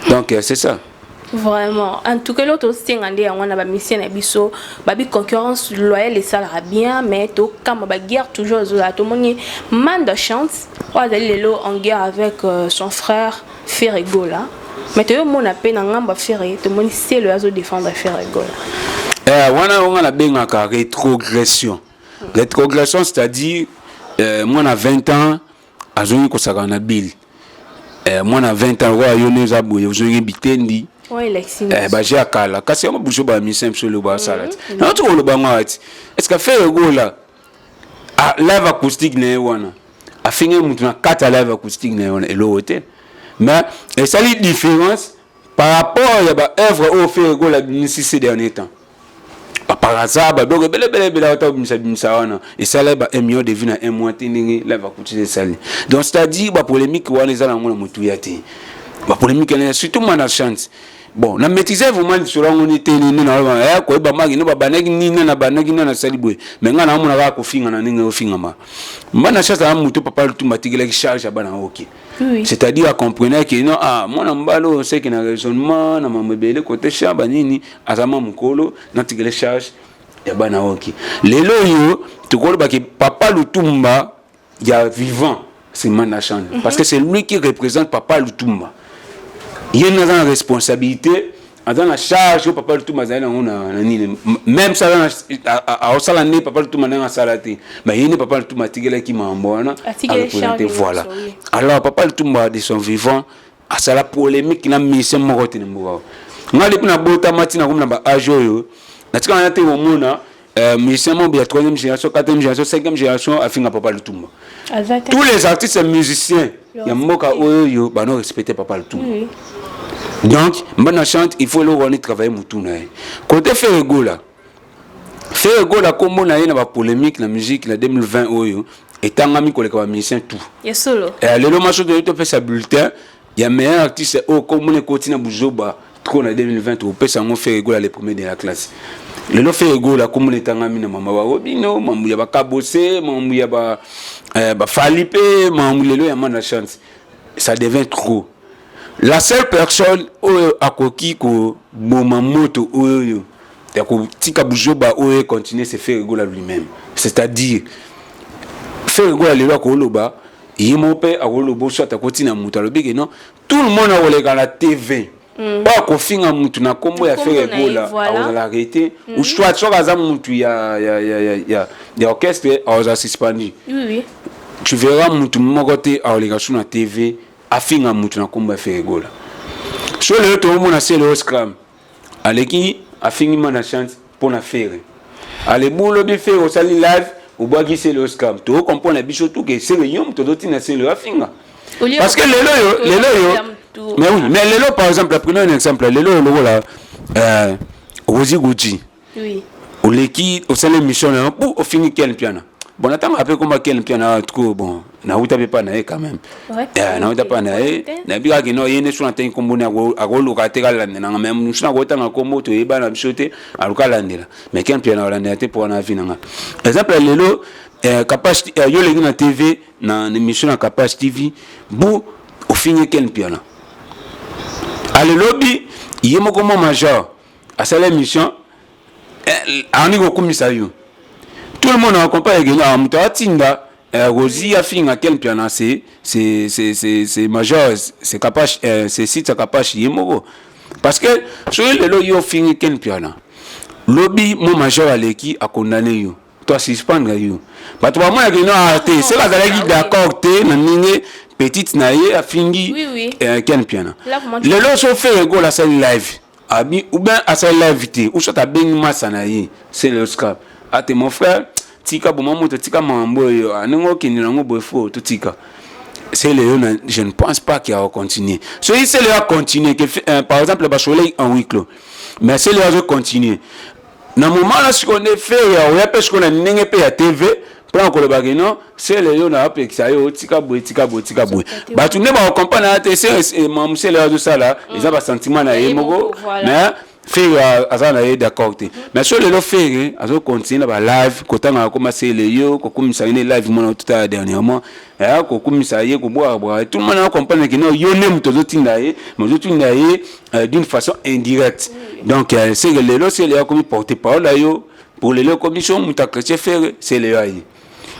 Donc c'est ça. Vraiment, en tout cas eloko tosenga nde yango na bamusicien na biso babi concurrence loyale esalaka bien, mais tokamba baguerre toujours ezozala. Tomoni Manda Chante oyo azali lelo en guerre avec son frère Ferre Gola, mais toyomona mpe na ngambo ya Ferre, tomoni Selo azodéfendre Ferre Gola. Wana onga nabengaka rétrogression. Rétrogression, c'est-à-dire mwana 20 ans azongi kosaka na bile. Mwana 20 ans oyo yo nde eza boye, ozongi bitendi baje ya kala. Kasi yango biso bamusicien biso lelo basala ti nauti koloba ngo ati est ce que Ferre Gola, live acoustique na ye wana, afingi mutu na kati ya live acoustique na ye wana, eloko te. Mais esali différence par rapport ya baœuvre oyo Ferre Gola abimisi ces derniers temps. Par hasard, babiloko ebele ebele ebele ata obimisa bimisa wana esala ba 1 million de vues na un mois te ndenge live acoustique esali. Donc c'est à dire bapolémique wana eza nango na motuya te. Bapolémique wana, surtout Manda Chante, bon, na maîtrise vraiment lisolo yango ni te. Nini na koyeba maki no babandaki nini na bandaki nini nasali boye, mais ngai naomona kaka kofinga na ndenge ofingama. Manda Chante aza motu papa Lutumba atikelaki charge ya bana oke. C'est-à-dire acomprenait que non, ah, mwana mobali oyo seki na raisonnement na mambo ebele kote cha banini, aza mwa mokolo, natikele charge ya bana oki. Lelo oyo tokolobaki papa Lutumba ya vivant, c'est Manda Chante, parce que c'est lui qui représente papa Lutumba. Ye nde aza na responsabilité, aza na charge oyo papa Lutumba azali nango na nini. Même sa aosala nde papa Lutumba ndenge asala te, mais ye nde papa Lutumba atikelaki mambo wana areprésente. Voilà. Alors papa Lutumba de son vivant asala polémique na musicien moko te na mboka. Nga depuis nabotama ntina komi na baage oyo, natikala na te komona musicien moko ya troisième génération, quatrième génération, cinquième génération afinga papa Lutumba. Tous les artistes musiciens ya mboka oyo oyo bano respecte papa Lutumba. Donc Manda Chante, il faut eloko wana travailler motu na ye. Côté Ferre Gola, Ferre Gola kombo na ye na bapolémique na musique na 2020 oyo etangami koleka bamusicien tout. Lelo maso toyei topesa bulletin ya meilleur artiste oyo kombo na ekoti na buzoba. Trop na 2020, opesa yango Ferre Gola, le premier de la classe. Lelo Ferre Gola komona etangami na mama barobino, mambu ya bakabose, mambu ya bafali mpe mambu lelo ya Mana Chance, ça devient trop. La seule personne oyo akoki koboma moto oyo ya kotika buzoba oyo econtinue, c'est Ferre Gola lui-même. C'est-à-dire Ferre Gola lelo akoloba ye moko mpe, akoloba soit akotina moto alobi ke non, tout le monde akoleka na TV oyo akofinga mutu na nkombo ya Ferre Gola akozala arrêté, ou soit soki aza mutu ya orchestre, akozala suspendu. Tu verras, mutu moko te akoleka su na TV afinga mutu na nkombo ya Ferre Gola. So lelo toomona Celeo Scram aleki, afingi Mana Chance mpo na Ferre. Alebu lobi Ferre osali live, obwaki Celeo Scram, tocomprendre biso tu ke Ferre yo moto ozotina Celeo afinga, parce que lelo oyo, lelo oyo, mais oui, mais lelo par exemple, prenons un exemple, lelo oyo lokola Rosi Gucci, oleki, osali émission na yo, pu ofingi Ken Piana. Bon, natanga ape komba Ken Piana trop. Bon, nauta mpe pa na ye quand même, nauta pa na ye. Nayebi kaka kino ye nde so natangi kombo ne, akoluka te kalandelanga. Mais mosu nakotanga kombo, toyeba na biso te, aluka alandela. Mais Ken Piana alandela te mpo wana vi na nga. Exemple ya lelo, Kapash, yo olengi na TV, na émission na Kapash TV, bu ofingi Ken Piana. Alelobi ye moko mo major asala émission, andi kokumisa yo, tout le monde accompagne ke moto atinda Rosi afinga Ken Piana, c'est major, c'est Kapash, c'est site ya Kapash ye moko. Parce que soki lelo yo ofingi Ken Piana, lobi mo major aleki akondane yo to asuspendre yo, bato bamonaki no te soki azalaki d'accord te na ndenge petite na ye afingi Ken Piana. Lelo so Ferre Gola asali live abi, ou bien asali live te, ou soit abengi masa na ye, c'est le scrap ate: "Mon frère, tika boma moto, tika makambo oyo ndenge okende nango boye, fo totika." Celeo na, je ne pense pas qu'il a continuer. Soki Celeo a continuer que par exemple basolei en huis clos, mais Celeo azo continuer na moment na sikoyo nde Ferre oya mpe sikoyo na ndenge mpe ya TV mpona kolobaki non, Celeo na apekisa yo, tika boye, tika boye, tika boye. Bato nde bakocomprendre ya te, mamu Celeo azosala eza basentiment na ye moko, mais Ferre aza na ye d'accord te. Mais so lelo Ferre azocontinue na balive kotanga koma Celeo, kokumisa ye ne live mona totala dernièrement, kokumisa ye, kobwakabwaka, tout le monde acomprendre ke non, yo nde moto ozotinda ye, mais ozotinda ye d'une façon indirecte. Donc c'est que lelo Celeo akomi porte parole ya yo. Pour lelo ekomi so moto achrétien Ferre, Celeo aye,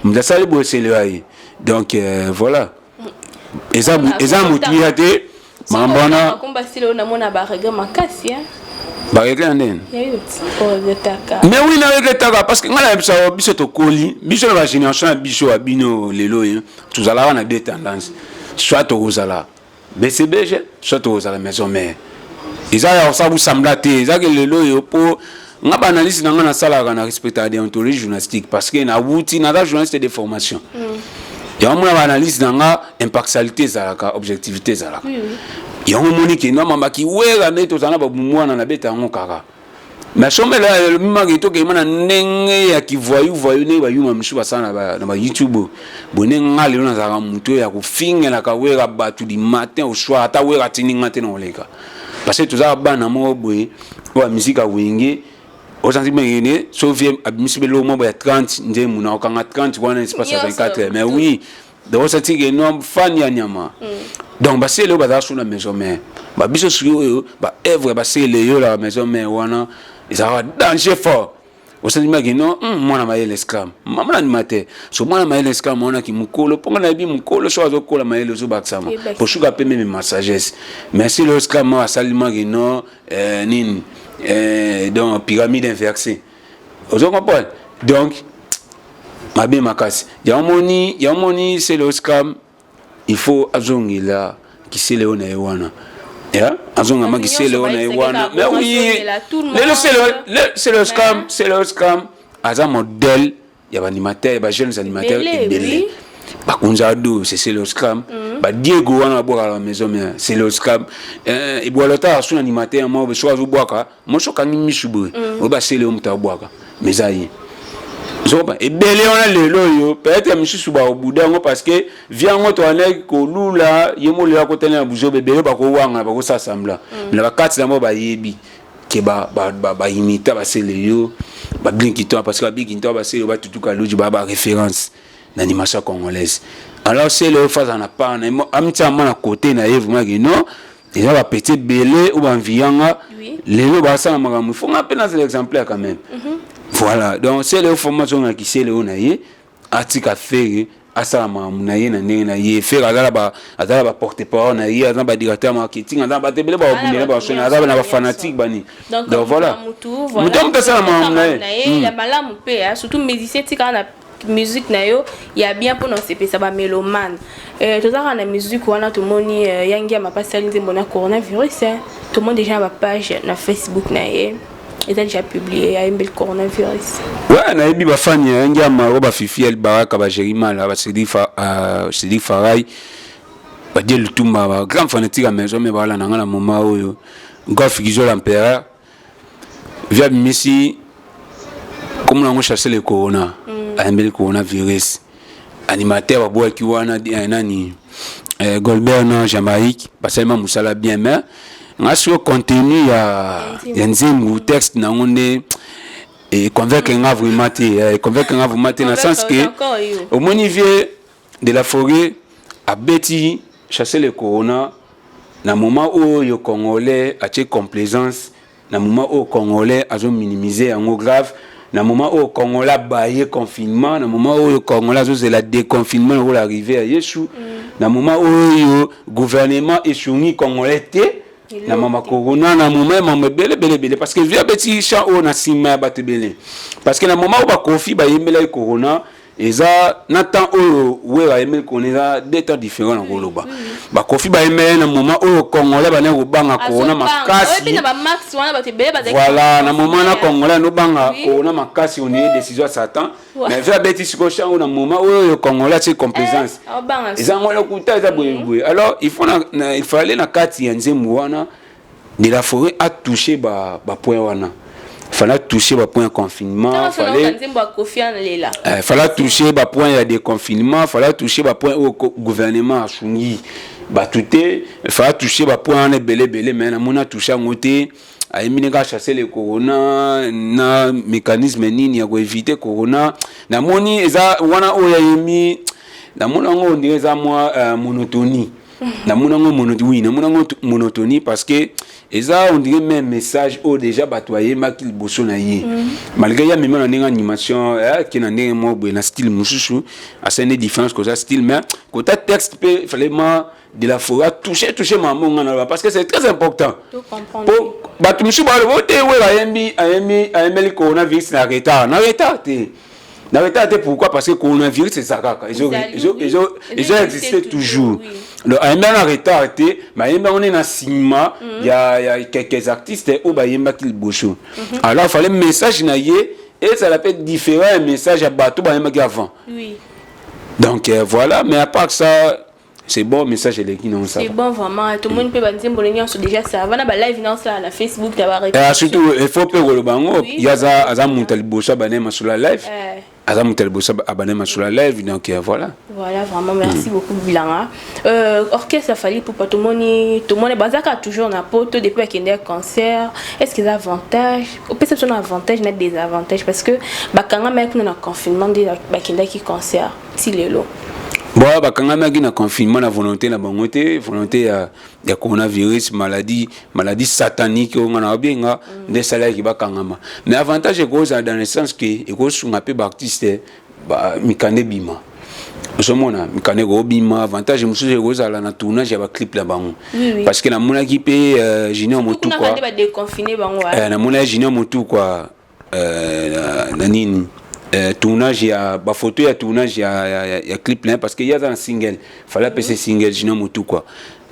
moto asali boye, Celeo aye. Donc voilà, eza motuya te makambo wana. Namona baregret makasi. Baregret ya ndeni? Mais oui, naregretaka, parce que ngai nayebisa biso, tokoli biso na bagénération na biso ya bino lelo oyo, tozalaka na deux tendances: soit tokozala BCBG, soit tokozala Maison Mère. Eza ya kosala busambla te. Ezaki lelo oyo mpo nga baanalyse na nga nasalaka na respectaka déontologie journalistique, parce que nawuti, naza journaliste de formation. Yango mona baanalyse na nga, impartialité ezalaka, objectivité ezalaka. Yango omoni ke no mamaki wera nde tozala na babumwana, nabeta yango kaka. Mais sombela mimaki tokeyima na ndenge ya kivoyu voyu, ndenge bayuma mosusu basala na baYouTube boye. Nde nga lelo nazalaka motu oyo ya kofingelaka Wera bato du matin au soir, ata Wera atindi nga te na koleka, parce que tozala bana moko boye oyo ya musique ya Wenge. Osanti bengene so vie abimisi beloko moko ya 30 nzembo na okanga 30 wana espace ya 24 heures. Mais oui, donc osati ke no fan ya nyama. Donc basele oyo bazala so na Maison Mère, babiso soki oyo baœuvre basele yo la Maison Mère wana ezalaka danger fort. Osandimaki no mwana mayele Scram, mama na animateur so mwana mayele Scram amonaki mokolo mponga nayebi mokolo so azokola mayele ozobakisama posuka mpe meme sagesse. Mais si le Scram asalimaki no nini, donc pyramide inversée, ozo comprendre? Donc mabe makasi yango moni, yango moni Celeo Scram, il faut azongela kisele oyo na ye wana, azongama kisele oyo na ye wana. Mais oui, lelo Celeo Scram, Celeo Scram aza modèle ya baanimateur, ya bajeunes animateurs ebele. Bakonzi ado, c'est Celeo Scram. Badiego wana babwakaka na Maison Mère, Celeo Scram. Ebwala ota asu na animateur moko soki azobwaka, moso okangi misu boye, oyo basele oyo moto abwaka, mais eza ye. Zoba ebele wana lelo oyo peut-être misusu bakobuda yango parce que vie yango toandaki kolula ye molelo akotani na buzoba, ebele bakowangana, bakosala semblant. Na bakati na bango bayebi ke baimita basele yo bablinki to, parce que bablinki to basele yo batutuka luji baa baréférence na animation congolaise. Alors sele oyo faza na part na ye, amitia mwa na côté na ye vraiment ke non, eza bapeti ebele oyo banviyanga lelo basala makambo, il faut nga mpe nazala exemplaire quand même. Voilà, donc sele oyo foma azongaki sele oyo na ye, atika Ferre asala makambo na ye na ndenge na ye. Ferre azala baporte parole na ye, aza na badirecteur marketing, aza na bato ebele bakobundela, basone, aza na bafanatique bani. Donc voilà, moto moto asala makambo na ye. Ya malamu mpe surtout musicien, tikala na musique na yo ya bien mpona osepesa bamélomane. Toza kaka na musique wana, tomoni yangi ya mapasi ali nzembo na coronavirus. Tomoni déjà na bapage na Facebook na ye eza déjà publié, ayembeli coronavirus. Ouais, nayebi bafani ya yangi ya maro, bafifi ya libaraka, bagéri mala, bacédrik Farai, badie Lutumba, bagrand fanatique ya maison me balanda nga na moment oyo. Golf Gizo l'empereur via bimisi komona yango chasser le corona, ayembeli coronavirus. Animateur babwaki wana nani, Golbert na Jamaïque, basalima mosala bien, mais nga sikoyo contenu ya nzembo, texte nango nde econvaincre nga vraiment te, econvaincre nga vraiment te, na sens que omoni vie de la forêt abeti chasser le corona na moment oyo congolais atie complaisance, na moment oyo congolais azominimize yango grave, na moment oyo congolais abaye confinement, na moment oyo congolais azozela déconfinement lokola arrivé ya Yesu, na moment oyo gouvernement esungi congolais te na mama corona, na moment ya mama ebele ebele ebele, parce que via abeti chant oyo na nsima ya bato ebele, parce que na moment oyo bakofi bayembelaki corona, eza na temps oyo Wera ayembeli corona, eza deux temps différent. Na koloba bakofi bayembeli na moment oyo congolais bandaki kobanga corona makasi. Voilà, na moment na congolais anobanga corona makasi, onie décision ya Satan, mais vi abeti sikoyo chant oyo na moment oyo congolais atie complaisance, eza ngo lokuta, eza boyeboye. Alors il faut na, il fallait na kati ya nzembo wana de la forêt a touché ba point wana, fallait toucher ba point confinement, fallait toucher ba point ya déconfinement, fallait toucher ba point oyo gouvernement asungi bato te, fallait toucher ba point wana ebele ebele, mais namoni atouche yango te. Ayembi ndenge achasser le corona na mécanisme nini ya koéviter corona. Namoni eza wana oyo ayembi, namoni yango ondire eza mwa monotonie. Namoni yango monotonie, oui, namoni yango monotonie parce que eza on dirait même message oyo déjà bato bayembaki liboso na ye, malgré ya mema na ndenge animation ke na ndenge moko boye na style mosusu, asali nde différence koza style, mais kota texte mpe fallait ma de la forêt toucher toucher mambo nga na, parce que c'est très important po bato mosusu baloba te we ayembi ayembi ayembeli coronavirus na retard, na retard te, na retard te. Pourquoi? Parce que coronavirus eza kaka, ezo existe toujours. Donc ayembi na retard te, mais ayembi yango nde na nsima ya quelques artistes oyo bayembaki liboso. Alors fallait message na ye ezala mpe différent ya message ya bato bayembaki avant. Donc voilà, mais à part ça, c'est bon, message eleki nango, ça. C'est bon vraiment, tomoni mpe banzembo nyonso déjà, ça va na balive naosala na Facebook na ba. Surtout il faut mpe koloba yango, ye aza moto ya liboso abane masolo ya live, aza moto ya liboso abane masolo ya live, donc voilà. Voilà, vraiment merci beaucoup Bilanga. Orchestre Fally Ipupa, tomoni tomoni bazaka toujours na poto depuis akende ya concert. Est ce que eza avantage, opesa biso na avantage na désavantage, parce que bakangamaki kuna na confinement nde bakendaki concert ti lelo? Bon, bakangamaki na confinement na volonté na bango te, volonté ya coronavirus, maladie satanique oyo nga na babenga nde esalaki bakangama. Mais avantage ekozala dans le sens ke ekosunga mpe baartiste, mikanda ebima, ozomona mikanda ekobima. Avantage mosusu ekozala na tournage ya baclip na bango, parce que namonaki mpe Junior Motukwa, namonaki Junior Motukwa na nini, tournage ya bafoto ya tournage ya clip na ye, parce que ye aza na single, fallait apesa single Junior Motukwa.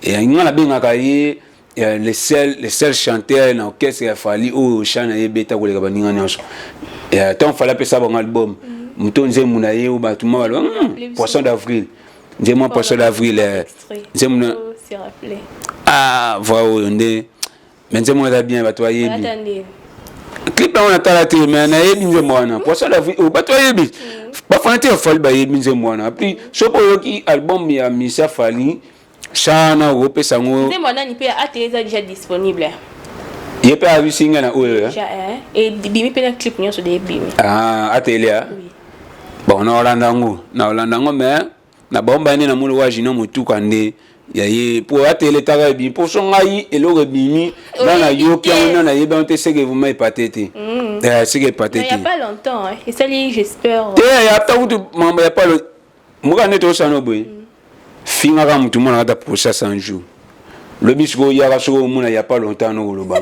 Nga nabengaka ye le seul chanteur na orchestre ya Fally oyo chant na ye ebeta koleka baninga nyonso. Ntango Fally apesa bango album, moto nzembo na ye oyo bato ma baloba Poisson d'avril, nzembo ya Poisson d'avril, nzembo na ah voix oyo nde, mais nzembo eza bien, bato bayebi. Clip yango natala te, mais nayebi nzembo wana, Poisson d'avril oyo bato bayebi, bafana te ya Fally bayebi nzembo wana. Puis soki oyoki album ya Misa Fally sana, okopesa yango. Nzembo nani mpe ate eza déjà disponible. Ye mpe abisi nga na oyo. Ebimi mpe na clip nyonso de ebimi. Ah, atelia. Bon, naolanda yango, naolanda yango, mais na bango nde namoni wa jino motuka nde ya ye po atele taka ebimi, mpo so ngai eloko ebimi nga nayoki yango, nga nayebi yango te, seke vraiment epate te, seke epate te. Te. Ata kutu mambo ya palo moka nde tosana boye, fingaka motu mona kata procès 100 jours, lobi sikoyo oyaka, soki omona ya pas longtemps nokoloba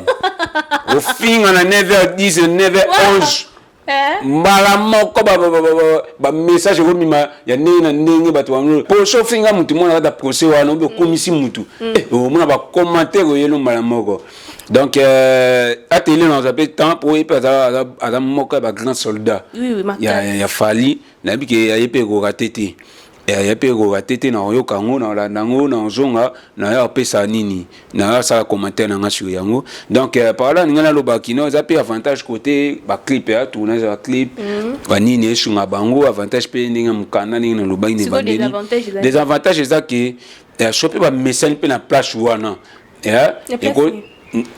ofinga na 9h10, 9h11, mbala moko bamessage ekomima ya ndenge na ndenge. Bato po so ofinga mutu mona kata procès wana, obi okomisi mutu, omona bacommentaire oyelo mbala moko. Donc atele na aza mpe temps po ye mpe aza moko ya bagrand soldat ya Fally. Nayebi ke aye mpe ekoka te te, ya mpe ekoka te te. Na koyoka yango, na kolanda yango, na kozonga na ya kopesa nini, na ya kosala commentaire na nga sur yango. Donc par là ninga nalobaki no eza mpe avantage côté baclip ya tournage ya baclip, banini esunga bango, avantage mpe ndenge mokanda ndenge nalobaki na ebandeli. Désavantage eza ke so mpe bamesani mpe na place wana,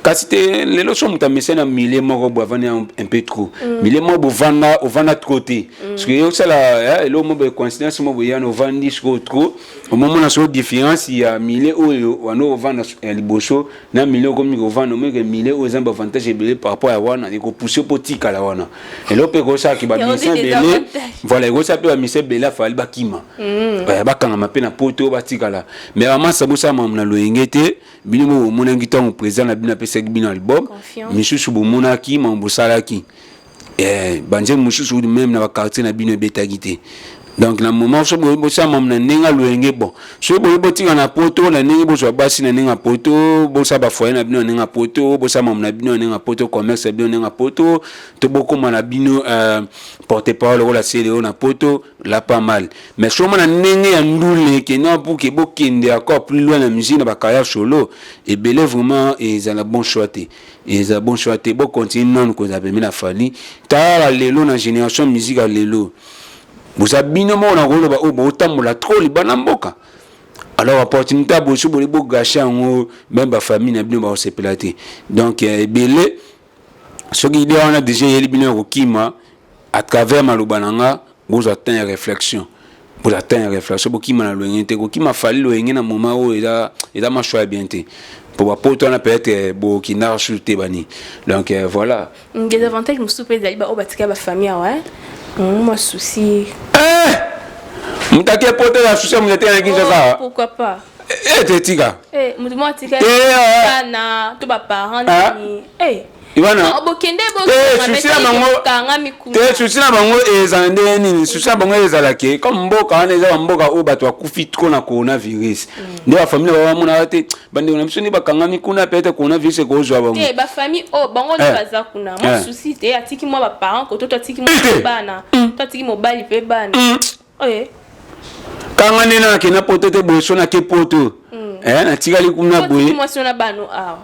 kasi te lelo so moto amesani na milieu moko boye, avandi un peu trop milieu moko, bovanda ovanda trop te, parce que osala eloko moko boye, coïncidence moko boye yana, ovandi sikoyo trop, omomona sikoyo différence ya milieu oyo wana ovanda ya liboso na milieu okomi kovanda. Omoke milieu oyo eza baavantage ebele par rapport ya wana, ekopousse mpo tikala wana. Eloko mpe ekosalaki bamusicien ebele, voilà, ekosala mpe bamusicien ebele afali bakima, bakangama mpe na poto, batikala. Mais bamasa bosala makambo na loyenge te. Bino mo bomonaki ntango président na bino apesaki bino album misusu, bomonaki makambo bosalaki, banzembo mosusu même na baquartier na bino ebetaki te. Donc na moment so boye bosala makambo na ndenge aloyenge, bon, soki boye botika na poto na ndenge bozwa basi na ndenge ya poto, bosala bafoyer na bino na ndenge ya poto, bosala makambo na bino na ndenge ya poto, commerce na bino na ndenge ya poto, to bokóma na bino porte parole lokola Celeo na poto la, pas mal. Mais so omona ndenge ya ndule ekende pour ke bokende encore plus loin na musique na bacarrière solo ebele, vraiment ezala bon choix te, ezala bon choix te. Bocontinue nanu kozala pembe na Fally. Tala lelo na génération musique ya lelo, boza bino moko na koloba oyo botambola trop libanda mboka. Alors opportunité ya boso boli bogâcher yango, même bafamille na bino bakosepela te. Donc ebele soki idée wana déjà eyeli bino ya kokima à travers maloba na nga, bozwa temps ya réflexion, bozwa temps ya réflexion. Bokima na loyenge te, kokima Fally loyenge na moment oyo eza machoix ya bien te, po bapoto wana peut-être bokindaka susu te bani. Donc voilà. Désavantage mosusu mpe ezali baoyo batika bafamille awa, mwa souci. Moto ake poto ya souci ya moto ate na Kinshasa. Pourquoi pas? Ete tika. Moto moko atika bana to baparent nini. Wana bokende. Te, souci na bango ezala ndenge nini? Souci na bango ezalaki comme mboka wana eza bamboka oyo bato bakufi trop na coronavirus, nde bafamille na bango bamonaka te bandeko na biso nde bakangami kuna, peut-être coronavirus ekozwa bango. Te, bafamille oyo bango nde baza kuna, mwa souci te. Atiki mwa baparent koto, to atiki mwa bana, to atiki mobali mpe bana. Kanga nde nakenda poto te boye, so nake poto natikali kuna boye. Mwasi na bano awa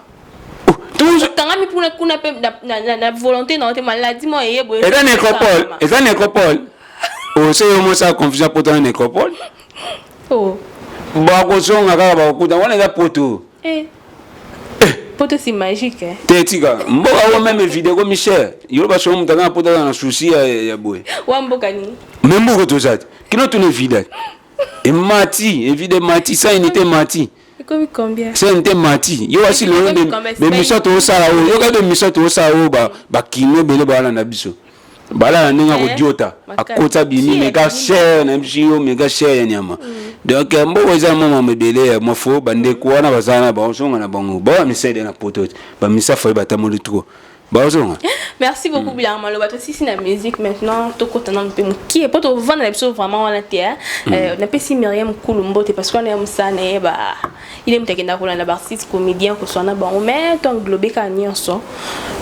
kangami kuna kuna mpe na volonté na te, maladie mo eye boye. Eza nécropole, eza nécropole. Ose yo mosala confusion, poto na nécropole. Bakozonga kaka, bakokuta wana eza poto. Poto c'est magique. Te, tika mboka oyo, même video komi cher. Yo basomo moto aza na poto aza na souci ya boye. Wa mboka nini? Me mboka toza te, kino tuna evida emati, evida emati, sa unité emati. Ekomi combien? Sa unité emati. Yo asi lelo bemission tozosala oyo, yoka bemission tozosala oyo, bakino ebele balanda biso, balala ndenge akodiota akota bimi mega cher na biso, yo mega cher ya nyama. Donc mboka eza mwa mambo ebele ya mafo. Bandeko wana bazala na bazonga na bango, bawa misede na poto te, bamisa foye batamoli trop, bazonga. Merci beaucoup. Bilanga maloba tosisi na musique. Maintenant tokota nanu mpe mokie mpo tovanda na biso vraiment wana te. Napesi Myriam Kulu mbote, parce que wana ya mosala na ye, ba ile moto akendaka kolanda baartiste comédien, koswana na bango. Mais to englobe kaka nyonso,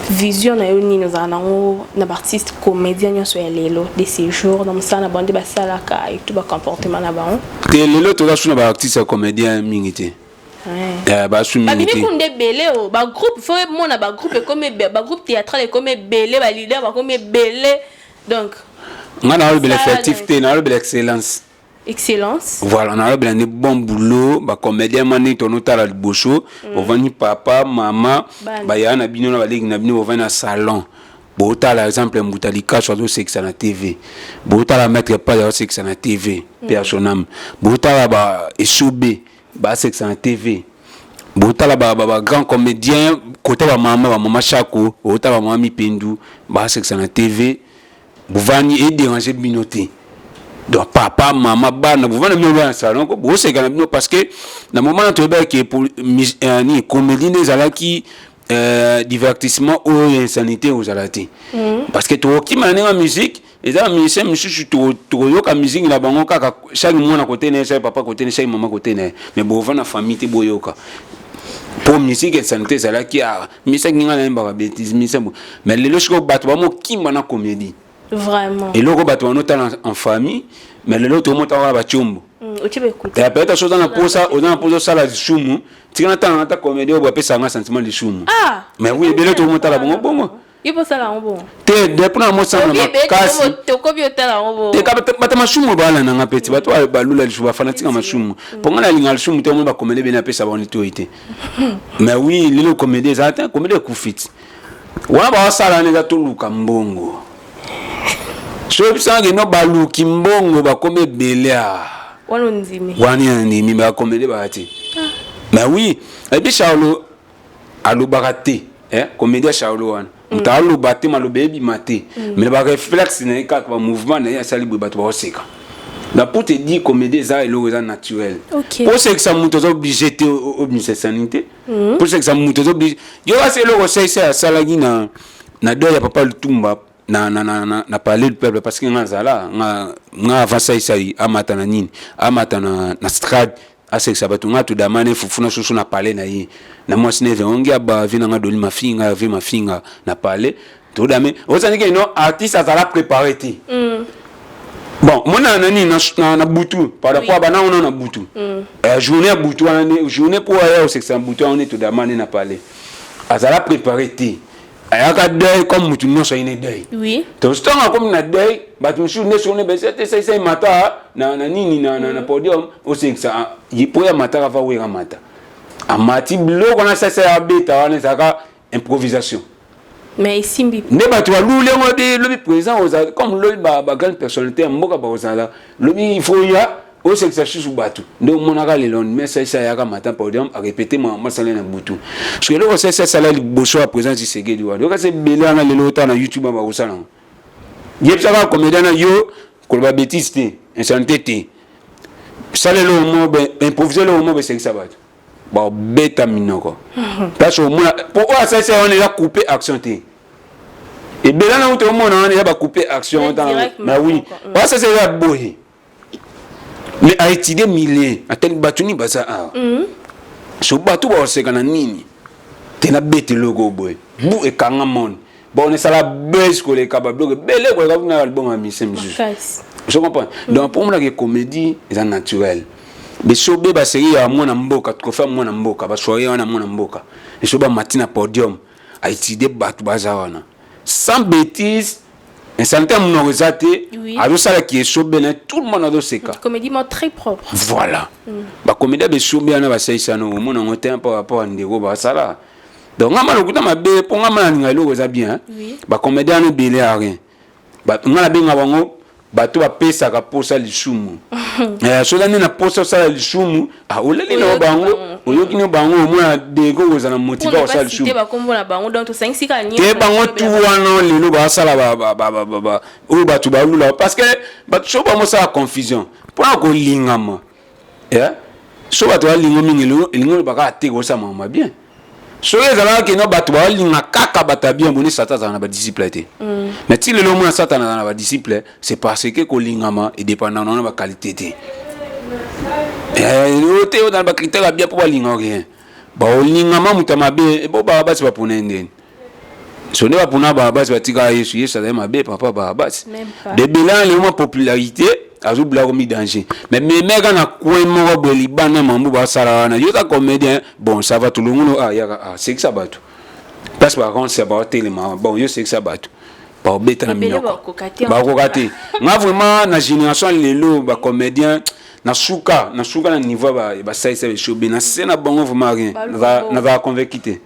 vision na yo nini ozala nango na baartiste comédien nyonso ya lelo de ces jours, na mosala na bango nde basalaka et tout, bacomportement na bango? Te, lelo toza su na baartiste ya comédien mingi te. Eh, basu mingi babimi kuna ebele o bagroupe fo emona bagroupe ekomi bagroupe théâtral ekomi ebele baleader bakomi ebele, donc Nga nalobela effectif te, nalobela excellence. Excellence. Voilà, nalobela nde bon boulot. Bacomédien ma ndenge tonotala liboso, bovandi papa, mama, bayaya na bino na baleki na bino, bovandi na salon, botala exemple Mbuta Likaso azosekisa na TV, botala Maître Page azosekisa na TV, mpe ya son âme, botala ba Esobe basekisa na TV, botala ba grand comédien kota bamama, bamama Chako, botala bamama Mipendu basekisa na TV. Bovandi, edérange bino te. Donc papa, mama, bana, bovanda bino bana salon, boseka na bino, parce que na moment na toyebaki nini, comédie nde ezalaki divertissement oyo insanité ozala te, parce que tokokima na ndenge ya musique. Eza bamusicien misusu tokoyoka musique na bango kaka chaque mwana kote na ye, chaque papa kote na ye, chaque mama kote na ye, mais bovanda famille te boyoka, mpo musique insanité ezalaki awa. Misaki ngai nayembaka bétise misa, mais lelo sikoyo bato bamokimba na comédie. Vraiment. Eloko bato banotala en famille, mais lelo tomotaka kaka batiombo. Peut-être so oza na mposa osala lisumu, tika natala ata comédie oyo bapesaka nga sentiment lisumu. Mais oui, ebele tomotala bongo bongo. Te, depuis na mosala na makasi te, bato masumu balandanga mpe ti bato balula lisumu, bafanatika masumu, mpo nga nalinga lisumu te. Omoi bacomédie bene apesa bango litoi te. Mais oui, lelo comédie ezala te, comédie ekufi ti wana baosala wana eza toluka mbongo. So oyebisanga no baluki mbongo bakomi ebele a wana ya ndimi, bacomédie baya te. Mais oui, ebi Charlo alobaka te, comédie ya Charlo wana, moto aloba te, maloba ebima te, mais baréflexe na ye kaka, bamouvement na ye, asali boye, bato baoseka. Donc pour te dire, comédie eza eloko eza naturel. Po osekisa moto, oza obligé te obimisa sani te. Po osekisa moto, oza obligé yo kasi eloko osalisa asalaki na deuil ya papa Lutumba na palais du peuple, parce que nga azala nga avant saisai amata na nini, amata na strade asekisa bato. Nga todamane fufu na soso na palais na ye na mwasi na eve ongi aba vi nanga doli mafinga ave mafinga na palais todame. Ozalaki no artiste azala préparé te. Bon, mona na nini na butu par rapport bana wana na butu, journée ya butu wana, journée mpo aya osekisa na butu wana, todamane na palais, azala préparé te. Ayaka deuil comme mutu nyonso ayi na deuil. To ntango akomi na deuil, bato mosusu nde soni bese te, saisai mata na nini na podium osekisa po ya mataka fa weka mata amati biloko na saisai abeta wana ezalaka improvisation. Mais esimbi. Nde bato baluli yango te. Lobi président ozala comme lobi bagrande personnalité ya mboka bakozala lobi, il faut ya osekisa susu bato. Nde omonaka lelo mais saisa ayaka matin podium, arépété masala na butu, parce que eloko saisa asala liboso ya président Tshisekedi wana, okasi ebele wana lelo otala na YouTube bakosala yango. Yebisaka comédien na yo koloba bétise te, insanité te, sala eloko mo, improvise eloko mo besekisa bato, babeta minoko place omona po oyo asalisi wana eza coupe action te. Ebele na uti omona wana eza bacoupe action. Mais oui, oyo asalisi eza boye, mais aétudie milieu, atali bato nini baza awa, so bato bakoseka na nini te, nabeta eloko boye bu ekanga monde. Bon, esala buzz koleka babiloko ebele, koleka kuna album ya mise misusu. Je comprends. Donc pour monaka comédie eza naturel. Biso be basérie ya mwana mboka, trophée ya mwana mboka, basoirée wana mwana mboka, eso bamati na podium, aétudie bato baza wana sans bêtise, insanité ya monoko eza te. Azosalaki esobe na tout le monde azoseka. Comédie très propre. Voilà, bacomédie besobe wana basalisana, omona yango te par rapport ya ndeko basala. Donc nga ma lokuta mabe, mpo nga ma nalinga eloko eza bien. Bacomédien wana ebele ya rien, nga nabenga bango bato bapesaka posa lisumu. Soki nde na posa osala lisumu, olali na bango, oyoki na bango, omona deko kozala motivé kosala lisumu te. Bango tu wana lelo basala oyo bato balula, parce que bato so bamosala confusion mpona kolingama. So bato balingo mingi, elingi olobaka te kosala mama bien. Soki ezalaka keno bato balinga kaka bato ya bien, boni Satan azala na badisciple te? Mais ti lelo omona Satan azala na badisciple, c'est parce que kolingama edépendant na baqualité te. Te ozala na bacritère ya bien mpo balinga rien, baolingama moto ya mabe. Bo basi bapona ye ndeni? So nde bapona basi batikaka Yesu. Yesu azali mabe, papa? Basi debela lelo mwa popularité. Azobula komi danger, mais memeka na coin moko boye, libanda mambu basala wana. Yo oza comédien, bon, ça va, tolongono. Ah, yaka, ah, sekisa bato place barense baotelema. Bon, yo sekisa bato, baobeta na minoko, bakoka te. Nga vraiment, na génération lelo, bacomédien na suka, na suka na niveau ya basalisa biso be na se na bango, vraiment rien, nazala convaincu te.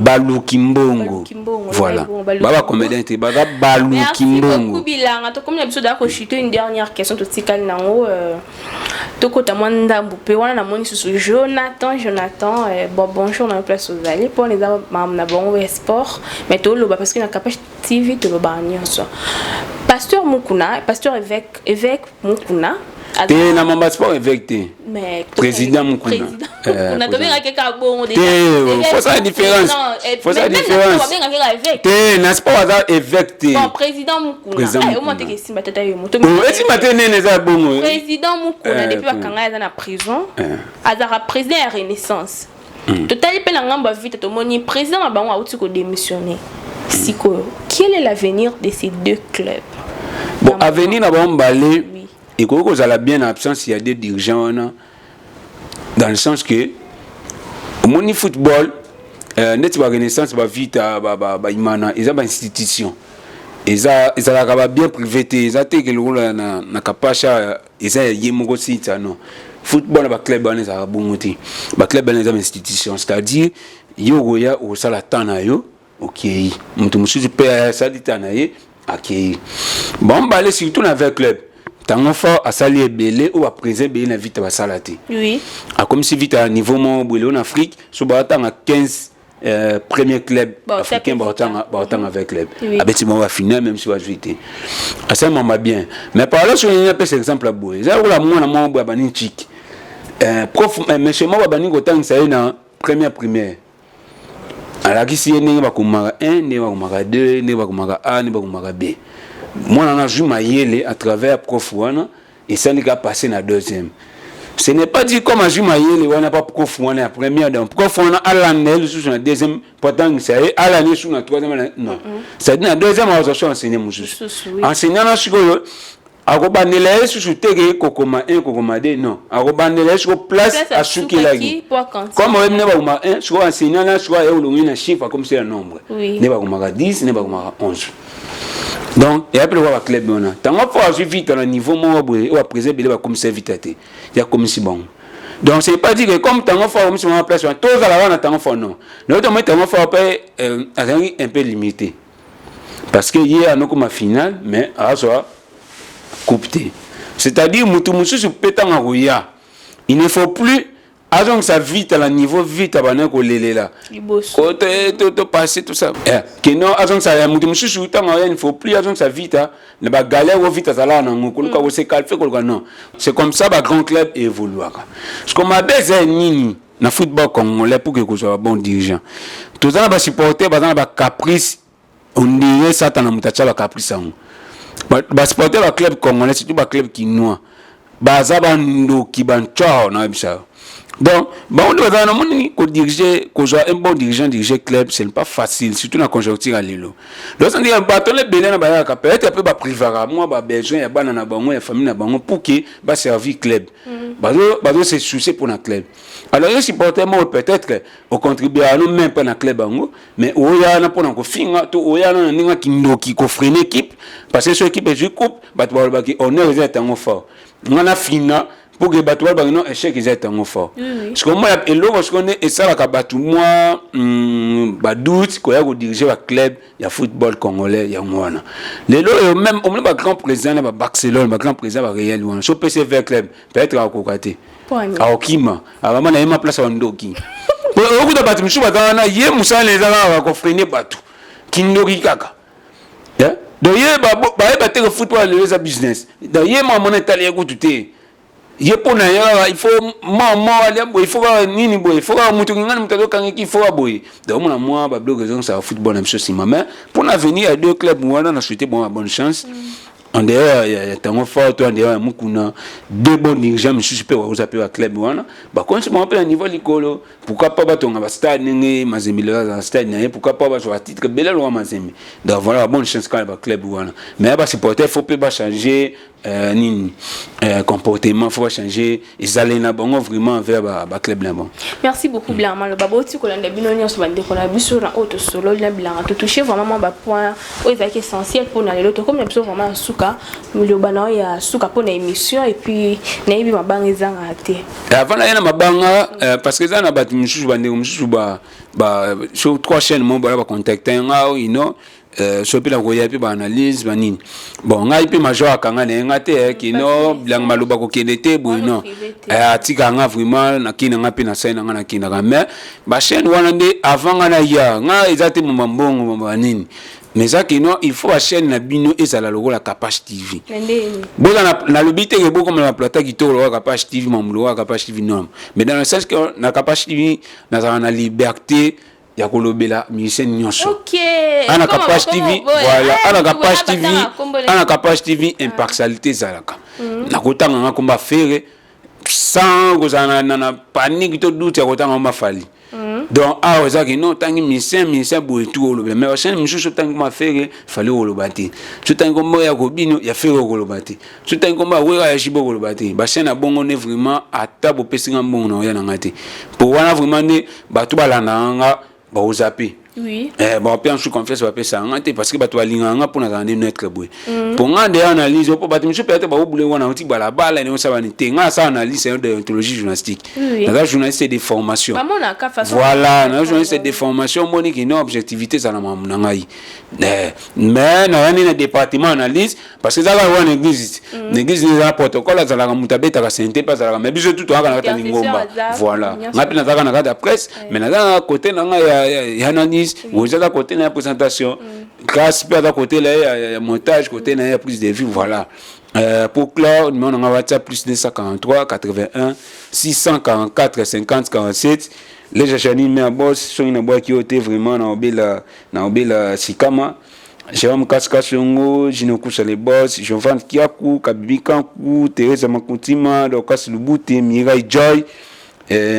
Baluki mbongo, voilà, ba bacomédien te, baza baluki mbongo. Bilanga, tokomi na biso daa kochute. Une dernière question, totikali nango, tokota mwa ndambu mpe wana. Namoni susu Jonathan. Jonathan, bon, bonjour na place ozali mpona eza makambo na bango ya sport, mais toloba parce que na Capage TV tolobaka nyonso. Pasteur Mukuna, pasteur évêque, évêque Mukuna. Te, na mamba sport, évêque te. Président Mukuna. Tobengaki kaka bongo. Te, faut ça différence, faut ça différence te. Na sport aza évêque te. Bon, président Mukuna. Président. Omwa teke esimba tata yo moto. Esimba te, nene eza bongo. Président Mukuna, depuis bakanga, aza na prison, azalaka président ya Renaissance. Totali mpe na ngambo ya Vita, tomoni président na bango auti kodémissionner. Sikoyo, quel est l'avenir de ces deux clubs? Bon, avenir na bango mbale ekoki kozala bien na absence ya deux dirigeants wana, dans le sens que omoni football, neti baRenaissance, baVita, baImana, eza bainstitution, eza ezalaka babien privé te. Eza te ke lokola na Kapasha eza ya ye moko sita. Non, football na baclub wana ezalaka bongo te. Baclub wana eza bainstitution, c'est-à-dire yo okoya, okosala temps na yo, okei, moto mosusu mpe asali temps na ye, akei. Bon, mbale surtout na V Club, ntango fort asali ebele oyo baprésident ebele na Vita basala te. Akomisi Vita ya niveau moko boye. Lelo na Afrique, so baatanga 15 premier club africain, baotanga V Club. Abeti bango bafinale, même si bazwi te, asali mama bien. Mais par là, soki nini, apesa exemple ya boye, eza lokola mwana moko boye abandi ntiki, prof, monsieur moko abandi kotangisa ye na première primaire, alakisi ye ndenge bakomaka 1, ndenge bakomaka 2, ndenge bakomaka A, ndenge bakomaka B. Mwana wana azwi mayele à travers prof wana, esali ka passe na deuxième. Ce n'est pas dit comme azwi mayele wana pa prof wana ya première, donc prof wana alanda ye lisusu na deuxième po atangisa ye, alanda ye susu na troisième. Non, c'est-à-dire na deuxième azwa so enseigne mosusu, enseignant na sikoyo akobandela ye susu te ke kokoma 1, kokoma 2. Non, akobandela ye siko place asukelaki. Comme oyebi nde bakoma 1, sikoyo enseignant na sikoyo aye olongi na chiffre, akomisi ya nombre, nde bakomaka 10, nde bakomaka 11. Donc eya mpe lokola baclub wana. Ntango fo azwi Vita na niveau moko boye oyo baprésident ebele bakomisa Vita te, ya komisi bango. Donc c'est pas dire que comme ntango fo akomisi bango place wana, tozala wana ntango fo. Non, nayoto moi ntango fo mpe azalaki un peu limité, parce que ye anokoma final, mais azwa coupe te. C'est-à-dire mutu mosusu mpe ntango akoya, il ne faut plus azongisa Vita na niveau Vita bana kolelela topasser tout ça keno. Azongisa ya mutu mosusu ntango aya, il faut plus azongisa Vita na bagalère oyo Vita azalaka nango, koluka kosekalfe, koluka. Non, c'est comme ça bagrand club évoluaka. Parce que mabe eza nini na football congolais? Pour que kozwa babon dirigeant, toza na basupporter baza na bacaprice, on dirait Satana moto atya bacaprice yango. Basupporter baclub congolais, surtout baclub kinois, baza bandoki, bantsor na yebisa. Donc bango nde bazala namoni kodirige. Kozwa un bon dirigeant, diriger club, ce n'est pas facile, surtout na conjoncture ya lelo. Donc sandi bato na ebele na bayaka, peut-être mpe baprivaka mwa babesoin ya bana na bango, ya famille na bango, pour ke baservir club, bazo se soucier pour na club. Alors yo supporter moko, peut-être ocontribue ano même mpe na club yango, mais oya wana mpona kofinga to oya wana na ndenge ya kindoki, kofreiner équipe, parce que so équipe ezwi coupe, bato balobaki honneur eza etango fort, nga na fina pour que bato balobaki non, échec eza etango fort. Parce que moi, eloko sikoyo nde esalaka bato mwa badoute koya kodirige baclub ya football congolais, yango wana. Lelo oyo même omoni bagrand président na baBarcelone, bagrand président baReal wana, so opesi V Club, peut-être akokoka te, akokima, akama na ye ma place ya bandoki. Okuta bato mosusu baza wana, ye mosala eza kaka kofreiner bato, kindoki kaka. Donc ye bayeba te ke football lelo eza business. Donc ye mwa mona etali ye kutu te. Ye mpo na ye kaka il faut mwa mwa alia boye, il faut kaka nini boye, il faut kaka moto ngani, moto azokangaki, il faut kaka boye. Donc omona mwa babiloko ezongisaka football na biso nsima. Mais mpo na avenir ya deux club wana, na souhaité bon bonne chance. En dehors ya Tango Fort to en dehors ya Mukuna, deux bons dirigeants misusu mpe bakoza mpe baclub wana, bakonisi bango mpe na niveau likolo. Pourquoi pas batonga bastade ndenge Mazembe lelo aza na stade na ye? Pourquoi pas bazwa batitre ebele loka Mazembe? Donc voilà, bonne chance kaka na baclub wana. Mais ya basupporter, faut mpe bachanger nini, comportement, faut bachanger ezaleli na bango vraiment envers baclub na bango. Merci beaucoup, Bilanga Maloba. Boti kolanda bino nyonso, bandeko na biso, na oyo tosololi na Bilanga, totouche vraiment mwa bapoint oyo ezalaki essentiel mpona lelo. Tokomi na biso vraiment ya suka. Liloba na oyo ya suka mpona émission, et puis nayebi mabanga ezangaka te. Avant naye na mabanga, parce que eza na bato mosusu, bandeko mosusu ba sur trois chaînes mo bala bacontacte nga ino, so mpe nakoya mpe baanalyse banini. Bon, ngai mpe major akanga na ye nga te kino Bilanga Maloba kokende te boye, non, atika nga vraiment. Nakei na nga mpe nasali na nga, nakendaka. Mais bachaîne wana nde avant nga naya, nga eza te moma mbongo, moma banini, mais eza kino il faut bachaîne na bino ezala lokola Capage TV. Boza nalobi te ke bokoma na plateau kitoko lokola Capage TV, mamu lokola Capage TV, non, mais dans le sens que na Capage TV nazala na liberté ya kolobela musicien nyonso. Ana Capage TV, voilà, ana Capage TV, ana Capage TV, impartialité ezalaka. Nakotanga nga komba Ferre sans kozala na panique to doute ya kotanga komba Fally. Donc awa ezalaki non, otangi musicien, musicien boye tu olobela. Mais bachaîne mosusu, otangi komba Ferre, Fally okoloba te. So otangi komba ya kobino ya Ferre, okoloba te. So otangi komba ya Wera, ya Jibe, okoloba te. Bachaîne ya bongo nde vraiment, ata bopesinga mbongo na oya na nga te, po wana vraiment nde bato balandaka nga baozape. Bape en confiance bapesaka nga te, parce que bato balingaka nga mpo nazala nde neutre boye. Mpo nga nde analyse, mpo bato mosusu peut-être baobule wana oti balabala ene osala bani te. Nga asala analyse ya déontologie journalistique. Naza journaliste de formation, voilà, naza journaliste de formation. Omoni kino objectivité ezala makambo na ngai, mais naza nde na département analyse, parce que ezalaka wana église. Na église eza na protocole, azalaka moto abetaka sente mpe azalaka, mais biso tu toyaka na kati ya lingomba. Voilà, ngai mpe nazalaka na kati ya presse, mais naza na côté na ngai ya analyse, oza aza côté na ya présentation, grâce mpe aza côté na ye ya montage, côté na ye ya prise de vue, voilà. Pour clore, numéro na nga WhatsApp plus 243 81 644 50 47. Leja Janine me boss, soki nabwaki yo te, vraiment na obela sikama. Jérôme Kaskasongo, Gino Koussa les boss, Jovan Kiaku, Kabibi Kanku, Teresa Makutima, Dorcas Lubute, Mirai Joy,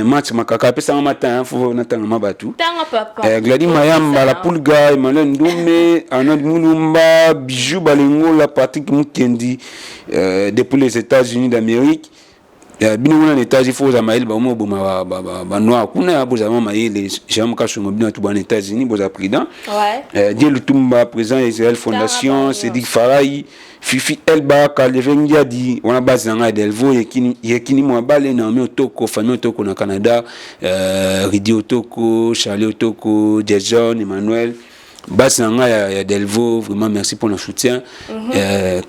Match Makaka, apesanga matin, fo natanga ma batu. Tanga papa. Glady Mayamba, La Pulga, Emmanuel Ndume, Arnold Mulumba, Bijou Balengola, Patrick Mukendi, depuis les États-Unis d'Amérique. Bino kuna na États-Unis, fo ozala mayele. Bango oboma banoir kuna, bozala mwa mayele. Jérôme Kasongo, bino atu bana États-Unis, bozala prudent. Die Lutumba, président Israël Fondation, Cédric Farai, Fifi Elba, Kaleve Ndiadi wana, base na ngai Delvo Yekini, Mwabale, Naomi Otoko, famille Otoko na Canada, Ridi Otoko, Charlie Otoko, Jason Emmanuel, base na ngai ya Delvo, vraiment merci pour le soutien.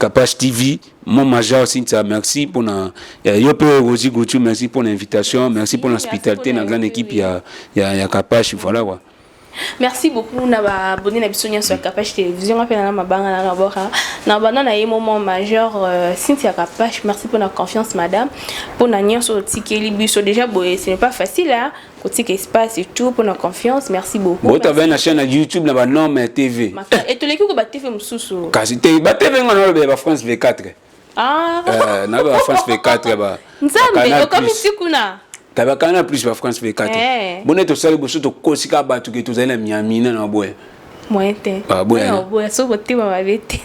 Capage TV, mon major Cynthia, merci pour na yo mpe Rosie Goutou, merci pour l'invitation, merci pour l'hospitalité na grande équipe ya Capage, voilà quoi. Merci beaucoup na baabonné na biso nyonso ya Capage Télévision. Nga mpe na mabanga na naboka na banda na ye moment major, Cynthia Capage, merci pour la confiance, madame, mpona nyonso otikeli biso déjà boye. Ce n'est pas facile, hein, kotika espace et tout pour la confiance. Merci beaucoup. Botava na chaîne na YouTube na banorme ya TV. Etoleki ko batv mosusu. Kasi te, batv nga nalobela ba France 24. Ah. Naloba ba France 24 ba Nzambe, okomi ti kuna. Tabaka na plus ba France 24. Bone tosali boso, tokosika bato ke tozali na Miami na boye. Moyen te. Ah, boya. Boya so motema mabe te.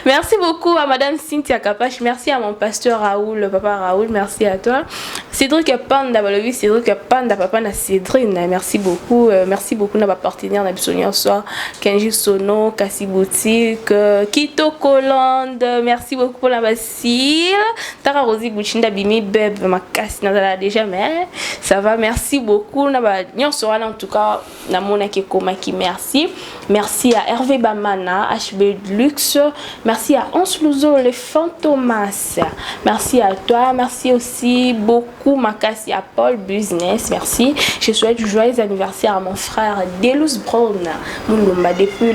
Merci beaucoup à madame Cynthia Kapache, merci à mon pasteur Raoul, papa Raoul, merci à toi. Cédric Panda balobi, Cédric Panda, papa na Cédrine, merci beaucoup. Merci beaucoup na bapartenaire na biso nyonso, Kenji Sono, Kasi Boutique, Kito Colande, merci beaucoup pour la basile. Tara Rosie Gucci bimi beb makasi nazala déjà, mais ça va. Merci beaucoup na ba nyonso wana. En tout cas namonaki ekomaki, merci. Merci à Hervé Bamana, HB Luxe, merci à Hans Luzo, le Fantomas, merci à toi. Merci aussi beaucoup. beaucoup makasi à Paul Business, merci. Je souhaite joyeux anniversaire à mon frère Delus Brown Mulumba depuis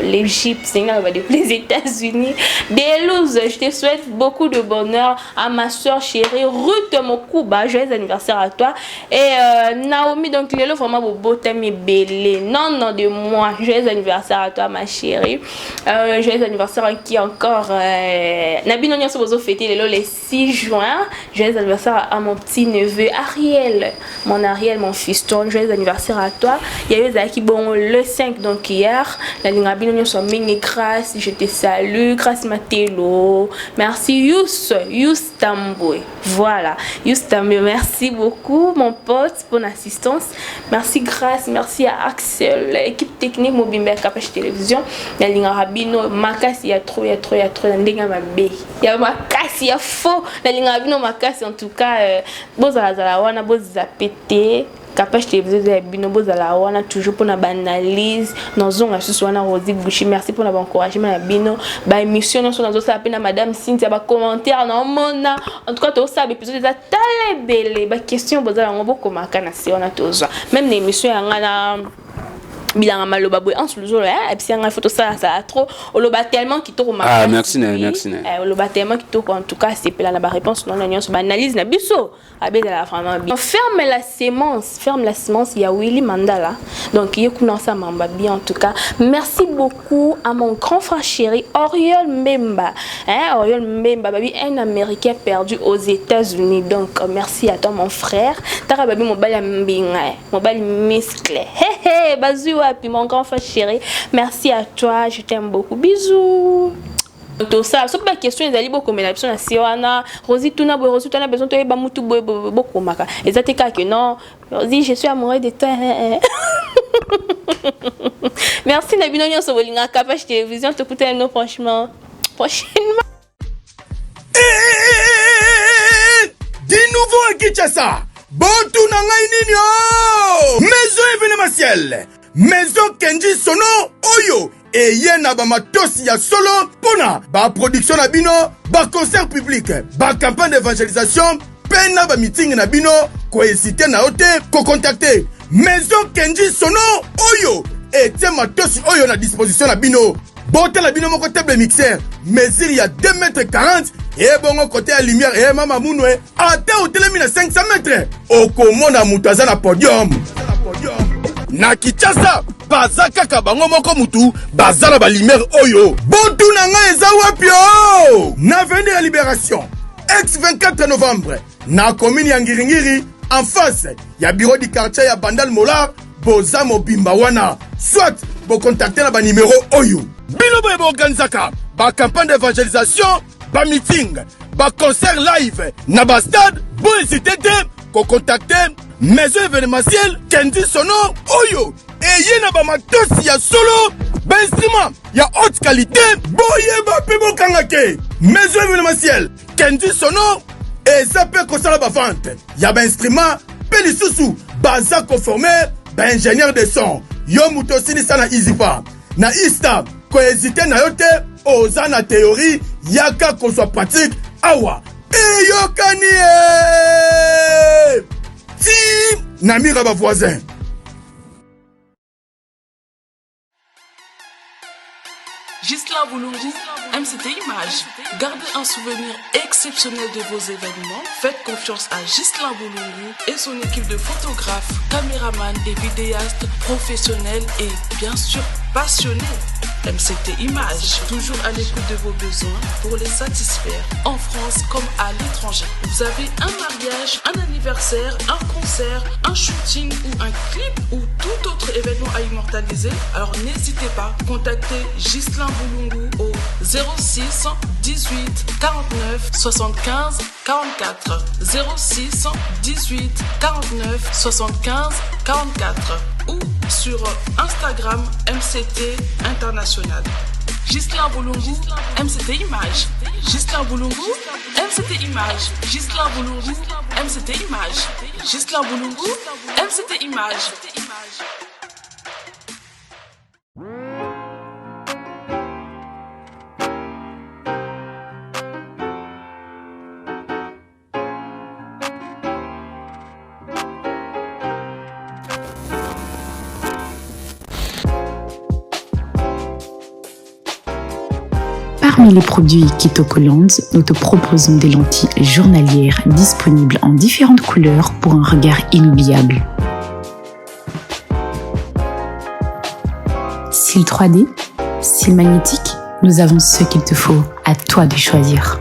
l'Égypte, depuis les États-Unis. Delus, je te souhaite beaucoup de bonheur. À ma soeur chérie Ruth Mokuba, joyeux anniversaire à toi. Et Naomi, donc lelo vraiment bobotami ebele, non non de moi, joyeux anniversaire à toi ma chérie. Joyeux anniversaire à qui encore, na bino nyonso bozo fêter lelo les 6 juin. Joyeux anniversaire à mon petit neveu Ariel, mon Ariel, mon fiston, joyeux anniversaire à toi. Il y a eu Zaki bon le 5 donc hier. La linga bino nyonso mingi, grâce, je te salue, grâce Matelo. Merci Yous, Yous Tamboué. Voilà, Yous Tamboué, merci beaucoup mon pote pour l'assistance. Merci Grâce, merci à Axel, l'équipe technique mobimba Kapash Télévision. La linga bino makasi ya trop ya trop ya trop ndinga mabe. Ya makasi ya faux. La linga bino makasi en tout cas bozala zala wana bozapete. Kapash Télévision ya bino bozala wana toujours pour na analyse nozonga susu wana Rosie Gucci, merci pour na encouragement ya bino ba émission nyonso nazosala pe na madame Cynthia ba commentaire na omona en tout cas tosala ba épisode eza tala ebele ba question bozala yango bokomaka na se wana tozwa même na émission ya nga na bilanga maloba boye anse luzolo et puis nga photo ça ça trop oloba tellement kitoko makasi. Ah merci na merci na. Oloba tellement kitoko en tout cas c'est pela na ba réponse non nyonso ba analyse na biso abezala vraiment bien. Ferme la sémence, ferme la sémence, il y a Willy Mandala. Donc il y a ça mamba bien en tout cas. Merci beaucoup à mon grand frère chéri Oriol Mbemba. Hein, Oriol Mbemba babi un Américain perdu aux États-Unis. Donc merci à toi mon frère. Tara babi mobali mbinga, mobali musclé. Hey hey, bazu wapi mon grand frère chéri. Merci à toi, je t'aime beaucoup. Bisous. Tout ça, sauf la question ezali bokomela biso na se wana Rosie tuna boye, Rosie tuna besoin toyeba mutu boye, boye, bokomaka eza te kaka que non Rosie je suis amoureux de toi. Merci na bino nyonso bolingaka Kapash Télévision, tokutana bino franchement prochainement. Du nouveau à Kinshasa, botuna ngai nini o maison événementielle, maison Kenji Sono oyo eye na ba matosi ya solo mpona ba production na bino, ba concert public, ba campagne d'évangélisation mpe na ba meeting na bino. Kohésiter na yo te kocontacter maison Kenji Sono oyo etie matosi oyo na disposition na bino. Botala bino moko table mixeur mesure ya 2 mètres 40 ebongo côté ya lumière e mama munwe ata otelemi na 500 mètres okomona moto aza na podium. Na Kinshasa baza kaka bango moko mutu baza na balumière oyo. Botuna ngai eza wapi o na avenue de la Libération ex 24 novembre na commune ya Ngiringiri en face ya bureau du quartier ya Bandal Molar. Boza mobimba wana soit bocontacter na banimero oyo bino boye boorganizaka bacampagne d'évangélisation, bameeting, baconcert live na bastade. Bohésiter te kocontacter maison événementielle Kendi Sono oyo eye na bamatosi ya solo, bainstrument ya haute qualité. Boyeba mpe bokanga ke maison événementielle Kendi Sono eza mpe kosala bavente ya bainstrument mpe lisusu baza koformer baingénieur de son. Yo moto osilisa na ISIPA na ISTA, kohésiter na yo te, oza na théorie, yaka kozwa pratique awa. Eyokani ye ti na mira bavoisin. Gislain Boulongi, MCT Images. Gardez un souvenir exceptionnel de vos événements. Faites confiance à Gislain Boulungu et son équipe de photographes, caméramans et vidéastes professionnels et bien sûr passionnés. MCT Images, toujours à l'écoute de vos besoins pour les satisfaire en France comme à l'étranger. Vous avez un mariage, un anniversaire, un concert, un shooting ou un clip ou tout autre événement à immortaliser, alors n'hésitez pas, contactez Gislain Boulungu au 06 18 49 75 44 06 18 49 75 44 ou sur Instagram MCT International. Gislain Boulungu, MCT Images. Gislain Boulungu, MCT Images. Gislain Boulungu, MCT Images. Gislain Boulungu, MCT Images. Parmi les produits Kitokoland, nous te proposons des lentilles journalières disponibles en différentes couleurs pour un regard inoubliable. Style 3D, style magnétique, nous avons ce qu'il te faut. À toi de choisir.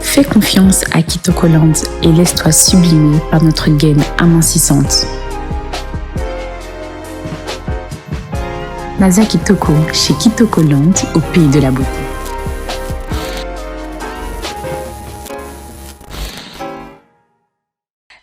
Fais confiance à Kitokoland et laisse-toi sublimer par notre gaine amincissante. Naza Kitoko chez Kitokoland au pays de la beauté.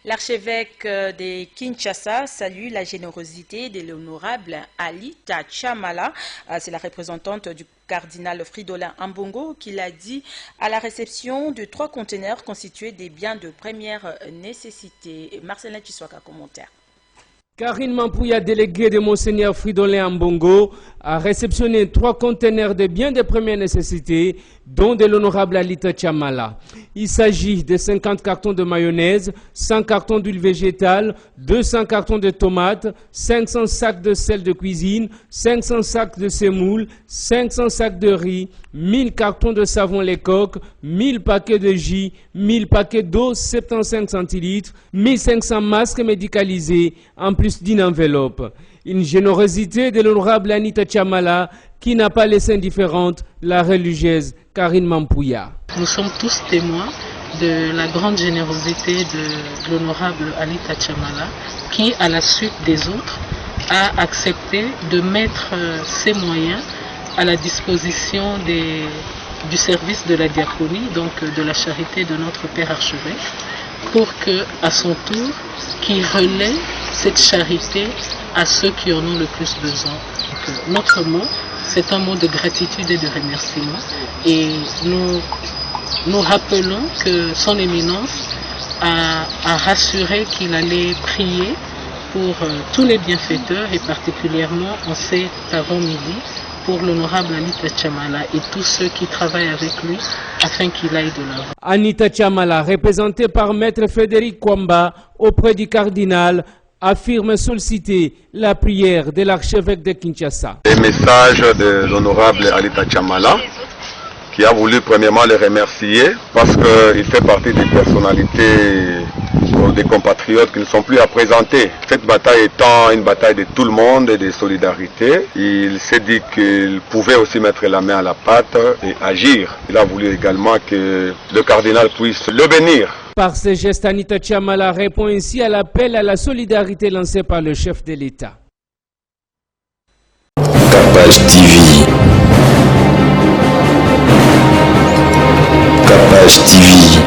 L'archevêque de Kinshasa salue la générosité de l'honorable Alita Chamala. C'est la représentante du cardinal Fridolin Ambongo qui l'a dit à la réception de 3 conteneurs constitués des biens de première nécessité. Marcelin Chiswaka, commentaire. Karine Mampouya, déléguée de Monseigneur Fridolin Ambongo, a réceptionné 3 conteneurs de biens de première nécessité, dont de l'honorable Alita Chamala. Il s'agit de 50 cartons de mayonnaise, 100 cartons d'huile végétale, 200 cartons de tomates, 500 sacs de sel de cuisine, 500 sacs de semoule, 500 sacs de riz, 1000 cartons de savon les coques, 1000 paquets de jus, 1000 paquets d'eau 75 centilitres, 1500 masques médicalisés, en plus d'une enveloppe. Une générosité de l'honorable Anita Chamala qui n'a pas laissé indifférente la religieuse Karine Mampouya. Nous sommes tous témoins de la grande générosité de l'honorable Anita Chamala qui, à la suite des autres, a accepté de mettre ses moyens à la disposition du service de la diaconie, donc de la charité de notre Père archevêque, pour que, à son tour, qu'il relaie cette charité à ceux qui en ont le plus besoin. Donc, notre mot, c'est un mot de gratitude et de remerciement. Et nous rappelons que son éminence a rassuré qu'il allait prier pour tous les bienfaiteurs et particulièrement en cet avant-midi pour l'honorable Anita Chamala et tous ceux qui travaillent avec lui afin qu'il aille de l'avant. Anita Chamala, représentée par Maître Frédéric Kwamba auprès du cardinal, affirme solliciter la prière de l'archevêque de Kinshasa. Le message de l'honorable Anita Chamala, qui a voulu premièrement le remercier parce qu'il fait partie des personnalités des compatriotes qui ne sont plus à présenter. Cette bataille étant une bataille de tout le monde et de solidarité, il s'est dit qu'il pouvait aussi mettre la main à la pâte et agir. Il a voulu également que le cardinal puisse le bénir. Par ce geste, Anita Chamala répond ainsi à l'appel à la solidarité lancé par le chef de l'État. Capage TV. Capage TV.